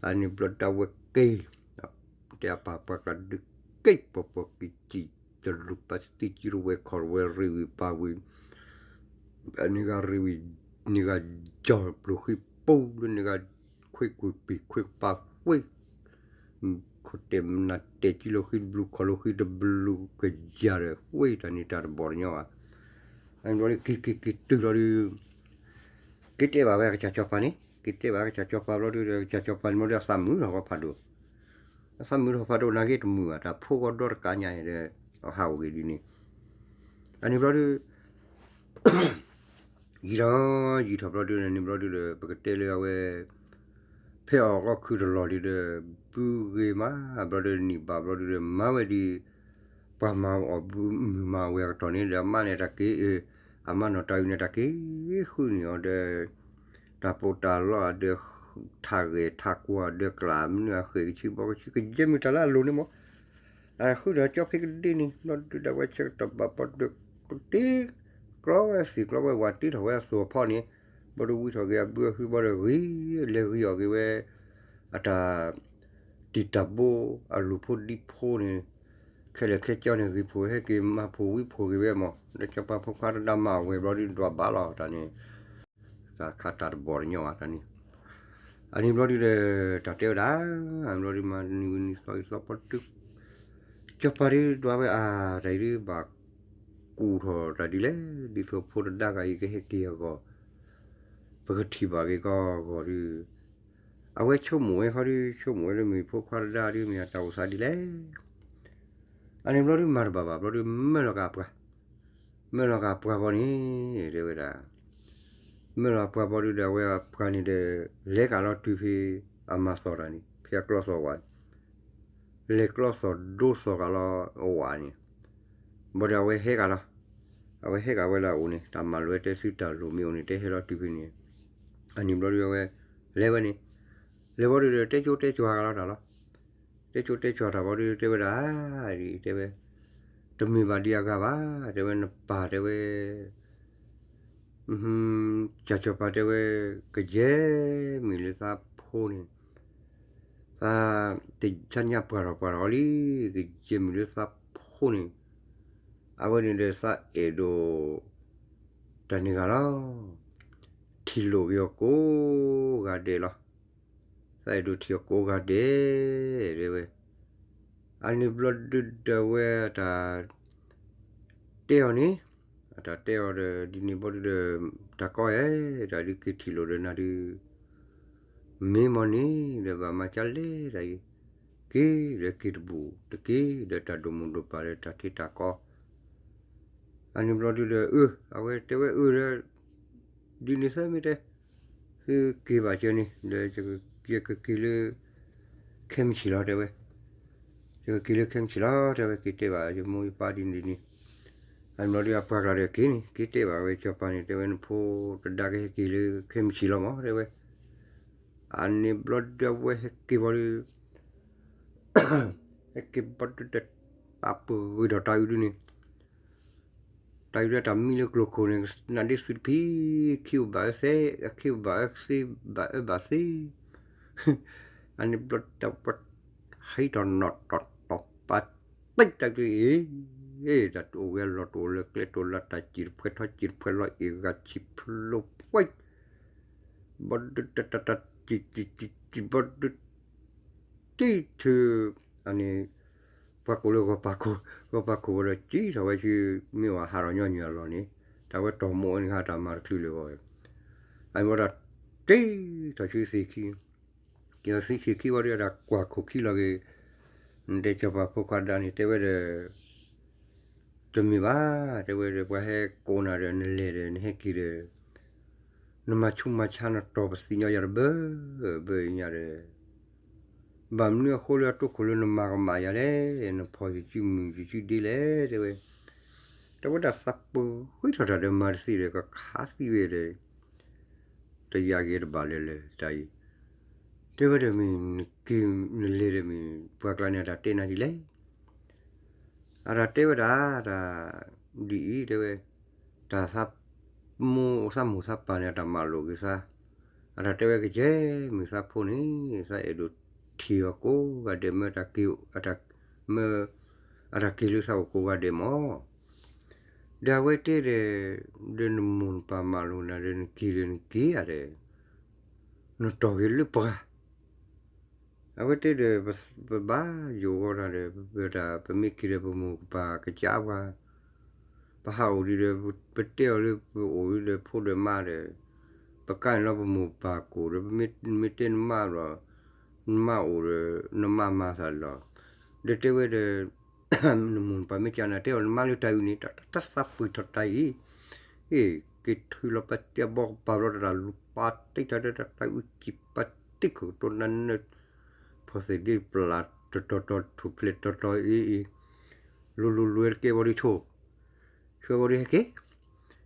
အန့ၣ်ဘျီတၢ်ဝဲက့ၤ တဲအပၢ်ပှၤကျါဒုးက့ၤ ပှၤပှၤက့ၤစံၣ် တလူၤပသံကံတဝဲ ခီၣ်တဝဲ ရ့ဝံၤပာ်ဝံၤ န့ၢ်ဂၤရ့ဝံၤ န့ၢ်ဂၤကၠီၢ်ပျိၤဃံပူၤလၢ န့ၢ်ဂၤခွ့ကွံာ်ပံၤခွ့ပာ်ဝဲ ခိၣ်တဲာ်မနၤတဲာ်ကံလိာ်ဃံတဘျုး ခီၣ်လိာ်ဃံတဘျုးကယၤဒီး ဝဲတၢ်န့ၣ်တၢ်တဘီၣ်တညီဘၣ်. အန့ၣ်ဘျီဒုး က့ၤက့ၤက့ၤတုၤလီၤဒုး က့ၤတဲဘၣ်ဝဲအကစၢ်စီၤပၤန့ၣ် က့ၤတဲဘၣ်အကစၢ်စီၤပၤဘျီဒုးဒီး အကစၢ်စီၤပၤန့ၣ်ဘျီဒုး အသးမုာ်ထီၣ်ဝဲဖးဒိၣ် အသးမုာ်ထီၣ်ဖးဒိၣ် နာ်က့တမုာ်ဘၣ် တၢ်ဖိဂီၢ်ဒီတကးညါအံၤဒီး အဟးအိၣ်က့ၤဒ်န့ၣ် အန့ၣ်ဘျီဒုး ယံာ်ထီၣ် ယံာ်ထီၣ်ဘျီဒုးန့ၣ် န့ၣ်ဘျီဒုးဒီး ပကတဲလၢအဝဲ ဖဲအီၣ်ကီၢ်ခုၣ်တလီၢ်ဒုးဒီး ဘုဂ့ၤမး ဘျီဒုးန့ၣ်ဘၣ်ဘျီဒုးဒီး မၤဝဲဒ် ပှၤမၤအီၣ်မုာ်မၤဝဲအကတီၢ်န့ၣ်ဒီး အမါန့ၣ်တၢ်က့ၤ အမါနီၢ်တၢ်အုၣ်န့ၣ် တၢ်က့ၤဃုန့ၢ်အီၤဒီး တၢ်ပီးတၢ်လီအဒၢး ထးဂဲၤထးကွၢ်အဒၢး ကျးမနုၤအဃဲၣ်ကဆံဘီကဆံ ကယဲၢ်မုၢ်တၢ်လၢအလိၤန့ၣ်မး အဃုဒီးကၠီဖဲကဒ့န့ၣ် ဘျီဒုးဒၣ်ဝဲဆၢကတီၢ်ဘၣ်ဘျီဒုး တ့ကျီဝဲသ့ၣ်ကျီဝဲဝးတ့ထီၣ်ဝဲအသိးအဖီန့ၣ် ဘျီဒုးဝံထီၣ်က့ၤအဘုအဟုဘျီဒီးဂ့ၤ လဲၤဂ့ၤအီၣ်က့ၤဝဲ အတၢ် တံာ်တာ်ဘိ အလူၤဖိဒံဖိန့ၣ် ခဲလၢာ်ခဲဆ့န့ၣ် ဂ့ၤဖိးဟဲက့ၤမၤဖိးဝံဖိးက့ၤဝဲမး ဒီးစီၤပၤဖိခွါတဒါမၤအဝဲဘျီဒုးဒွးဘၣ်လီၤတၢ်န့ၣ် တၢ်ခးတၢ်တဘီၣ်တညီဘၣ်တၢ်န့ၣ် အန့ၣ်ဘျီဒုးဒီး တၢ်တဲဝဲဒၣ် ဘျီဒုးမၤနံၤဝံၤနံၤသီအံၤသီပီတု စီၤပၤဒုးဒွးဝဲအါ တၢ်အံၤဒုးဘၣ်ကူၣ်ထီၣ်တၢ်ဒ်လဲၣ် ဒ်သိးဖိတဒါဂၤအံၤကဟဲက့ၤအဂီၢ် ပကထံၣ်ဘၣ်က့ၤကီအဂီၢ်ဒုး အဝဲဆိကမိၣ်ဝဲခီဒုး ဆိကမိၣ်ဝဲလၢမ့ၢ်ဖိခွါတဒါဒုးမ့ၢ်အတၢ်အိၣ်သးဒ်လဲၣ် အန့ၣ်ဘျီဒုးမၤတဘၣ်ဘၣ် ဘျီဒုးမၢလီၤက့ၤအပှၤ မၢလီၤက့ၤအပှၤဘီန့ၣ် တဲဝဲဒၣ် မၢလီၤပှၤဘီဒုးဒီး အဝဲအပှၤန့ၣ်ဒီး လဲၤကဒီးတုၤဖဲအမၤသီၣ်တၢ်န့ၣ် ဖဲအကျီသီၣ်ဝဲ လဲၤကျီသီၣ်ဒိသီၣ်ကဒီးလီၤအဝဲန့ၣ် ဘီဒီးအဝဲဟဲကဒီး အဝဲဟဲကဒီးဝဲလၢအအိၣ်န့ၣ် တၢ်မၤလိာ်ဝဲတဲသုတၢ်လိၣ်မ့ၢ်အိၣ်န့ၣ် တဲဟဲလီၤတုၤဖဲန့ၣ် အန့ၣ်ဘျီဒုးအဝဲ လဲၤဝဲန့ၣ် လဲၤဘီဒုးဒီး တဲကၠိတဲကၠွၤကဒီးတၢ်လီၤ တဲကၠိတဲကၠွၤတၢ်ဘီဒုး တဲဝဲဒၣ် တဲဝဲ တမ့ၢ်ဘၣ်ဒ်အဂၤဘၣ် တဲဝဲ နပၢ်တဲဝဲ စီၤစီၤပၤတဲဝဲ ကယဲၢ်မုၢ်လၢသးဖိန့ၣ် သးတသ့ၣ်ညါပှၢ်ထီၣ်ပှၢ်ထီၣ်လံ ကယဲၢ်မုၢ်လၢသးဖိန့ၣ် အဝဲန့ၣ်ဒီးသးအဲၣ်ဒိး တၢ်န့ၢ်ဂၤလီၤ ထံၣ်လိာ်က့ၤအီၤကိးဂၤဒဲးလီၤ သးအဲၣ်ဒိးထံၣ်အီၤကိးဂၤဒဲး တဲဝဲ အန့ၣ်ဘျီဒုးဒီးဝဲတၢ် တဲအီၤန့ၣ် အတၢ်တဲအီၤဒီး ဒ်န့ၣ်ဘျီဒုဒီး တၢ်ကီအဲၣ် တၢ်ဒုးက့ၤထံၣ်လိာ်ဒီးနၤဒုး မ့ၢ်မ့ၢ်န့ၣ်ဒီး ဘၣ်မၤကၢလဲၣ်တၢ်အံၤ, က့ၤဒီးက့ၤတဘူၣ်တက့ၢ် ဒီးတၢ်ဒိၣ်မိၢ်ဒိၣ်ပၢ်ဒီးတၢ်ထံတၢ်ကီ အန့ၣ်ဘျီဒုဒီး အၢ အဝဲတဲဝဲအၢဒီး ဒ်န့ၣ်သၢမ့ၢ်တဲ သုက့ၤဘၣ်ကၢန့ၣ် ဒီးယကက့ၤလၢ ခဲမုၢ်ဆ့ၣ်လီၤတဲဝဲ, ယကက့ၤလၢခဲမုၢ်ဆ့ၣ်လီၤတဲဝဲ က့ၤတဲဘၣ်ယမိၢ်ယပၢ်ဒ်န့ၣ်ဒ်န့ၣ်, အန့ၣ်ဘျီဒုအပှၤကျါဒီးက့ၤန့ၣ် က့ၤတဲဘၣ်ဝဲစီၤပၤန့ၣ် တဲဝဲနဖိတဒါကဟဲက့ၤလၢခဲမုၢ်ဆ့ၣ်လီၤမးတဲဝဲ, အန့ၣ်ဘျီဒုအဝဲဟဲက့ၤဘျီဒု ဟဲက့ၤဘျီဒုဒီး တၢ်ပဂ့ၤထီၣ်တၢ်အုးဒုန့ၣ် တၢ်အုးဒီးတၢ်မံလၢကျိၤခိၣ်န့ၣ် နဒ့သုတဖံး ခံအိၣ်ဘၣ်အၢသ့ အခံအိၣ်ဘၣ်အၢသ့ ဘၣ်အၢဘၣ်သ့, အန့ၣ်ဘျီတၢ်ပှၤ ဟံးထီၣ်နီၣ်တီၢ်တီၢ်ပာ်တံၢ်တၢ်ဒုအံၤ, တၢ်အိၣ်ဝဲလီၤတအိၣ်လၢကျဲတအိၣ်လၢတၢ်စံၣ်တဖှဲထီစံၣ်တဖှဲလီၤအ့ၣ်ဂၤဆံးဖျိဖှဲ ဘီဒုတတတတံၢ်တံၢ်တံၢ်တံၢ်ဘီဒု တံၢ်ထုး အန့ၣ် ပှၤကိးလၢ ဂီၤပာ်ခိၣ်ဝဲဒီး စံၣ်ထီၣ်ဝဲဆူ မ့ၢ်ဝဲဟးထီၣ်ညီနုၢ်အလီၢ်န့ၣ် တၢ်ဝဲတီၢ်မိၣ်ဝဲန့ၣ် တၢ်မၤတချုးလၢၤဘၣ်ဝဲ, အန့ၣ်ဘျီဒီး တံၢ်ထီၣ်ဆူသ့ၣ်ခံ က့ၤဆူသ့ၣ်ခံဝံၤဒီး တၢ်ကွၢ်ခိၣ်ခံလီၤက့ၤ, နတဲစီၤပၤဖိခွါဒါန့ၣ် တဲဝဲဒီး တမ့ၢ်ဘၣ်, တဲဝဲဒီး ပှၤဟဲကိးနၤဒီး နလဲၤဒီး နဟဲက့ၤဒီး နမၤဆူးမၤဆါနတီၢ်ပသံၣ်ညီယၤတဘၢဘၢညါဒီး ဘၣ်မနုၤအဃိလၢအတိခိၣ်လၢနမၤကမၣ်ယၤလဲၣ်, နဖီၣ်ယစုမုၢ်ယစုဒ့လဲၣ် တဲဝဲ, တဲဝဲဒၣ်သးပှ့ၤထီၣ်တၢ်ဒီးမၤတသ့ဒီး ကခးသံဝဲဒီး တယာ်က့ၤတဘၣ်လၢၤလၢၤတၢ်အံၤ, တဲဝဲဒီးမ့ၢ်နက့ၤနလဲၤဒီးမ့ၢ် ပှၤကျါန့ၣ် အတၢ်တဲနၤဒ်လဲၣ် အတၢ်တဲဝဲဒၣ် တၢ် ဒ်အံၤ တဲဝဲ, တၢ်သးမိၢ်သးမိၢ်သးပၢ်န့ၣ် အတၢ်မၤလိာ်က့ၤသး, အတၢ်တဲဝဲကယဲၢ်မ့ၢ်သးဖိန့ၣ် သးအဲၣ်ဒိးထံၣ်အီၤကိးဂၤဒဲး မ့ၢ် မ့ၢ် အတၢ်က့ၤလၢသးအိၣ်ကိးဂၤဒဲးမး, ဒီးအဝဲတဲဒီး ဒီးနမိၢ်နပၢ်မၤလိာ်နၤဒီး နက့ၤဒီးနက့ၤဧါဒီး နတီၢ်က့ၤလၢပှၤ အဝဲတဲဒီး ပဘၣ်ယိၣ်ဂီၤတၢ်ဒီး ပတၢ် ပမ့ၢ်က့ၤဒီးပမိၢ်ပပၢ်ကစၢ်ပှၤ, ပဟးအိၣ်ဒံးဒီး ပတဲအီၤလၢပအိၣ်ဒံးဒီးဖိဒီးမါဒီး ပကါန့ၣ်လီၤပမိၢ်ပၢ်ကိၣ်ဒီး ပမ့ၢ်တဲနမါဘျီ နမါအိၣ်ဒီး နမါမၤသးလီၤ, ဒီးတဲဝဲဒီး နမိၢ်နပၢ်မ့ၢ်ကနၤတဲအီၤနမါလၢတၢ်အုးန့ၣ် တၢ်သးပှ့ၤထီၣ်တၢ်အံၤ, အ့ၣ် က့ၤထုးလီၤပတဲဘီကပၤဘျီတၢ်လူၤပာ်တံၢ်တၢ်ဒီး တၢ်အုးကံၢ်ပာ်တံၢ်ခိၣ်ကတိၤနၤနၢ ဖီသ့ၣ်ဒ့ပျၢ်တတီၤတီၤ ထူၣ်ဖျဲးတီၤတီၤအံၤအံၤ, လူၤလူၤလူၤဝဲတကဲဘီဒုဆိ ဆိဘီဒုဟဲက့ၤ,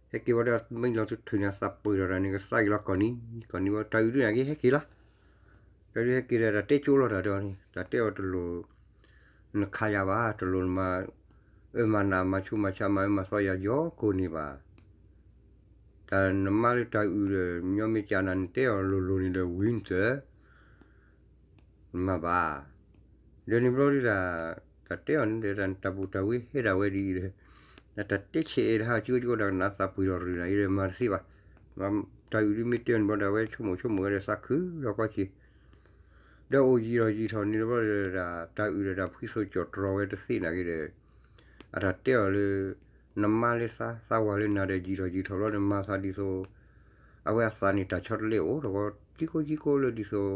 ဟဲက့ၤဘီဒီး မ့ၢ်လီၤတထုးန့ၣ် သးပှ့ၤထီၣ်တၢ်န့ၣ် ကသးက့ၤလီၤကီၢ်နံၤ, ကီၢ်နံၤဘီတၢ်အုးဒုန့ၣ်က့ၤဟဲက့ၤလီၤ, တၢ်ဒုးဟဲက့ၤဒီး တၢ်တဲကၠိလီၤတၢ်ဒီးန့ၣ် တၢ်တဲအီၤတလိၣ် နခးယၤဘၣ်, တလိၣ်နမၤ အၢမၤနးမၤဆူးမၤဆါမၤအၢမၤသီယၤယီၤကိးန့ၢ်ဘၣ်, တၢ်နမါလၢတၢ်အုးဒီး ညီမ့ၢ်ကနၤ နတဲအီၤလိၤလိၤန့ၣ်ဒီး ဝံၤနတၢ် မၤဘၣ်, ဒီးန့ၣ်ဘျီဒုဒၣ် တၢ်တဲအီၤန့ၣ်ဒီး တၢ်ပူၤတၢ်ဝံၤဟဲဒၣ်ဝဲဒ်အံၤဒီး တၢ်တဲဆဲးအံၤတဟါ ကၠိကၠိဒီးကနၣ်သးပှ့ၤထီၣ်ရ့ၣ်နၤအံၤဒီး မၤတသ့ဘၣ်, တၢ်အုးဒုမ့ၢ်တဲအီၤန့ၣ်ဘျီဒီး အဝဲဆိကမိၣ်ဆိကမိၣ်ဝဲဒီး သးခုဒီးကီဆံး ဒီးအိၣ်ယံာ်ထီၣ်ယံာ်ထီၣ်န့ၣ်ဘျီဒီး တၢ်အုးဒီးတၢ်ဖှံစိကၠီၣ်တြီဝဲတသ့နာ်က့ဒီး အတၢ်တဲအီၤလၢ နမါလၢသး သးဝၤလၢနၤဒီး ယံာ်ထီၣ်ယံာ်ထီၣ်ဘျီဒီး မၤသးဒ်သိး အဝဲအသးန့ၣ် တၢ်ဆီတလဲအိၣ်ဒီး ကံကိကံကိလၢဒ်သိး မ့ၢ်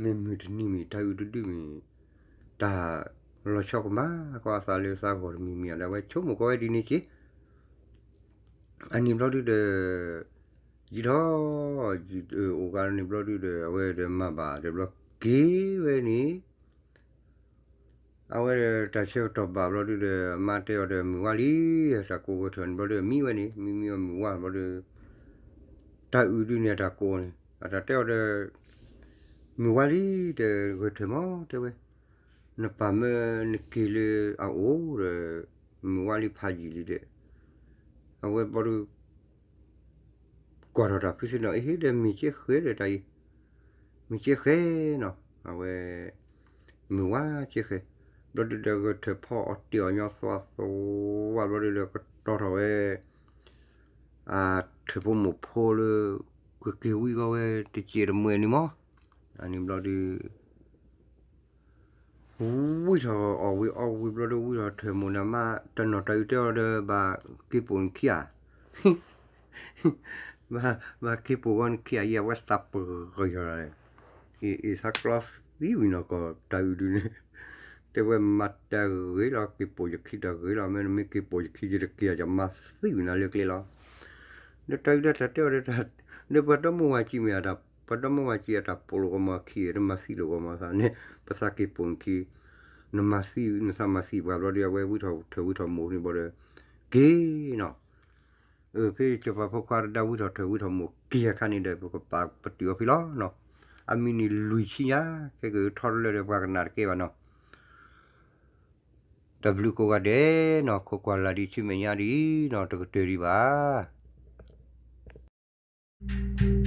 မုၢ်တနံၤမ့ၢ် တၢ်အုးတဒုမ့ၢ် တၢ်လီၤဆီကမၣ်ကီအသးလၢသးဂီၢ်တမံၤမံၤဒီး အဝဲဆိကမိၣ်ကီဝဲဒ်န့ၣ်က့ အန့ၣ်ဘျီဒုဒီး ယံာ်ထီၣ် ယံာ်အိၣ်ဂၤန့ၣ်ဘျီဒုဒီး အဝဲဒီးမၤဘၣ်ဒီးဘျီက့ၤဝဲန့ၣ် အဝဲဒီးတၢ်ဆၢကတီၢ်ဘၣ်ဘျီဒုဒီး အမါတဲအီၤဒီးမုၢ်ဝါလံ, တၢ်ကိးဂဲၤထၢၣ်န့ၣ်ဘျီဒု မံဝဲန့ၣ် မံမံအီၤမုၢ်ဝါဘျီဒု တၢ်အုးဒုန့ၣ်အတၢ်ကိးန့ၣ် အတၢ်တဲအီၤဒီး မုၢ်ဝါလံ တဲဂဲၤထၢၣ်မး တဲဝဲ နပၢ်မၢနက့ၤလၢအအိၣ်ဒီး မုၢ်ဝါလံဖးယံာ်လံဒီး အဝဲဘျီဒု ကွၢ်ထီၣ်တၢ်ဖုသ့ၣ်နီၤ အဟ့ၣ်ဒီးမ့ၢ်ကဲဃဲဒီးတၢ်အံၤ မ့ၢ်ကဲဃဲနီၤ အဝဲ မုၢ်ဝါကဲဃဲ ဘျီဒုဒီးဂဲၤထၢၣ်ဖီအီၤတ့ၢ်အီၤညီသွါသွါဘျီဒုဒီးကတီၤထီၣ်ဝဲ အထၢၣ်ဖိမိၢ်ဖိလၢ ကက့ၤဝံကီဝဲတစဲးတမှဲၤန့ၣ်မး အန့ၣ်ဘျီဒု ဝံထီၣ်အီၣ်ဝံၤအီဝံၤဘျီဒီး ဝံထီၣ်ထၢၣ်မိၢ်န့ၣ် မါတနီၤတၢ်အုးတဲအီၤဒီး ဘၣ်က့ၤပိာ်နခံဧါ, ဘၣ် ဘၣ်က့ၤပိာ်ဝဲနခံဧါ, ယဝဲသးပဂီၢ်ယီၤလီၤ, အ့ၣ် သးကျီသံဝံၤနီၢ်ကီၢ်တၢ်အုးဒုန့ၣ်, တဲဝဲမၤတၢ်ဂ့ၤလီၤ က့ၤပိာ်ယခံတၢ်ဂ့ၤလီၤ, မ့တမ့ၢ်က့ၤပိာ်ယခံ ယတက့ၤယမၤသံဝံၤနၤလၢကျဲလီၤ. ဒီးတၢ်အုးဒၣ်တၢ်တဲအီၤဒီး ဒီးပှၤဒီမါဝၤကံမ့ၢ်အတၢ် ပှၤဒီမါဝၤကံအတၢ်ပိာ်လိာ်ကီမီခံ တမၤသံလိာ်ကီမီသးန့ၣ် ပသးက့ၤပိာ်နခံ, နမၤသံ နသးမၤသံပှၤဘျီဒီး အဝဲဝံထီၣ်ထၢၣ်ဝံထီၣ်မိၢ်န့ၣ်ဘျီဒီး က့ၤနီၤ, ဖဲစီၤပၤဖိခွါတဒါဝံထီၣ်ထၢၣ်ဝံထီၣ်မိၢ်က့ၤအခါန့ၣ်ဒီး ပကပာ်ပတုာ်အီၤဖဲလီၤနီၤ, အမံးနံးလွံၢ်ဆံညါ, ခဲကထီတလၢဒီးပှၤကနၣ်တကဲဘၣ်နီၤ, တၢ်ဘျုးကိးဂၤဒဲးနီၤ, ခိးကွၢ်လၢ်ဒံးဆူမဲာ်ညါဒ်အံၤနီၤ, တကတၢၢ်ဒံးဘၣ်.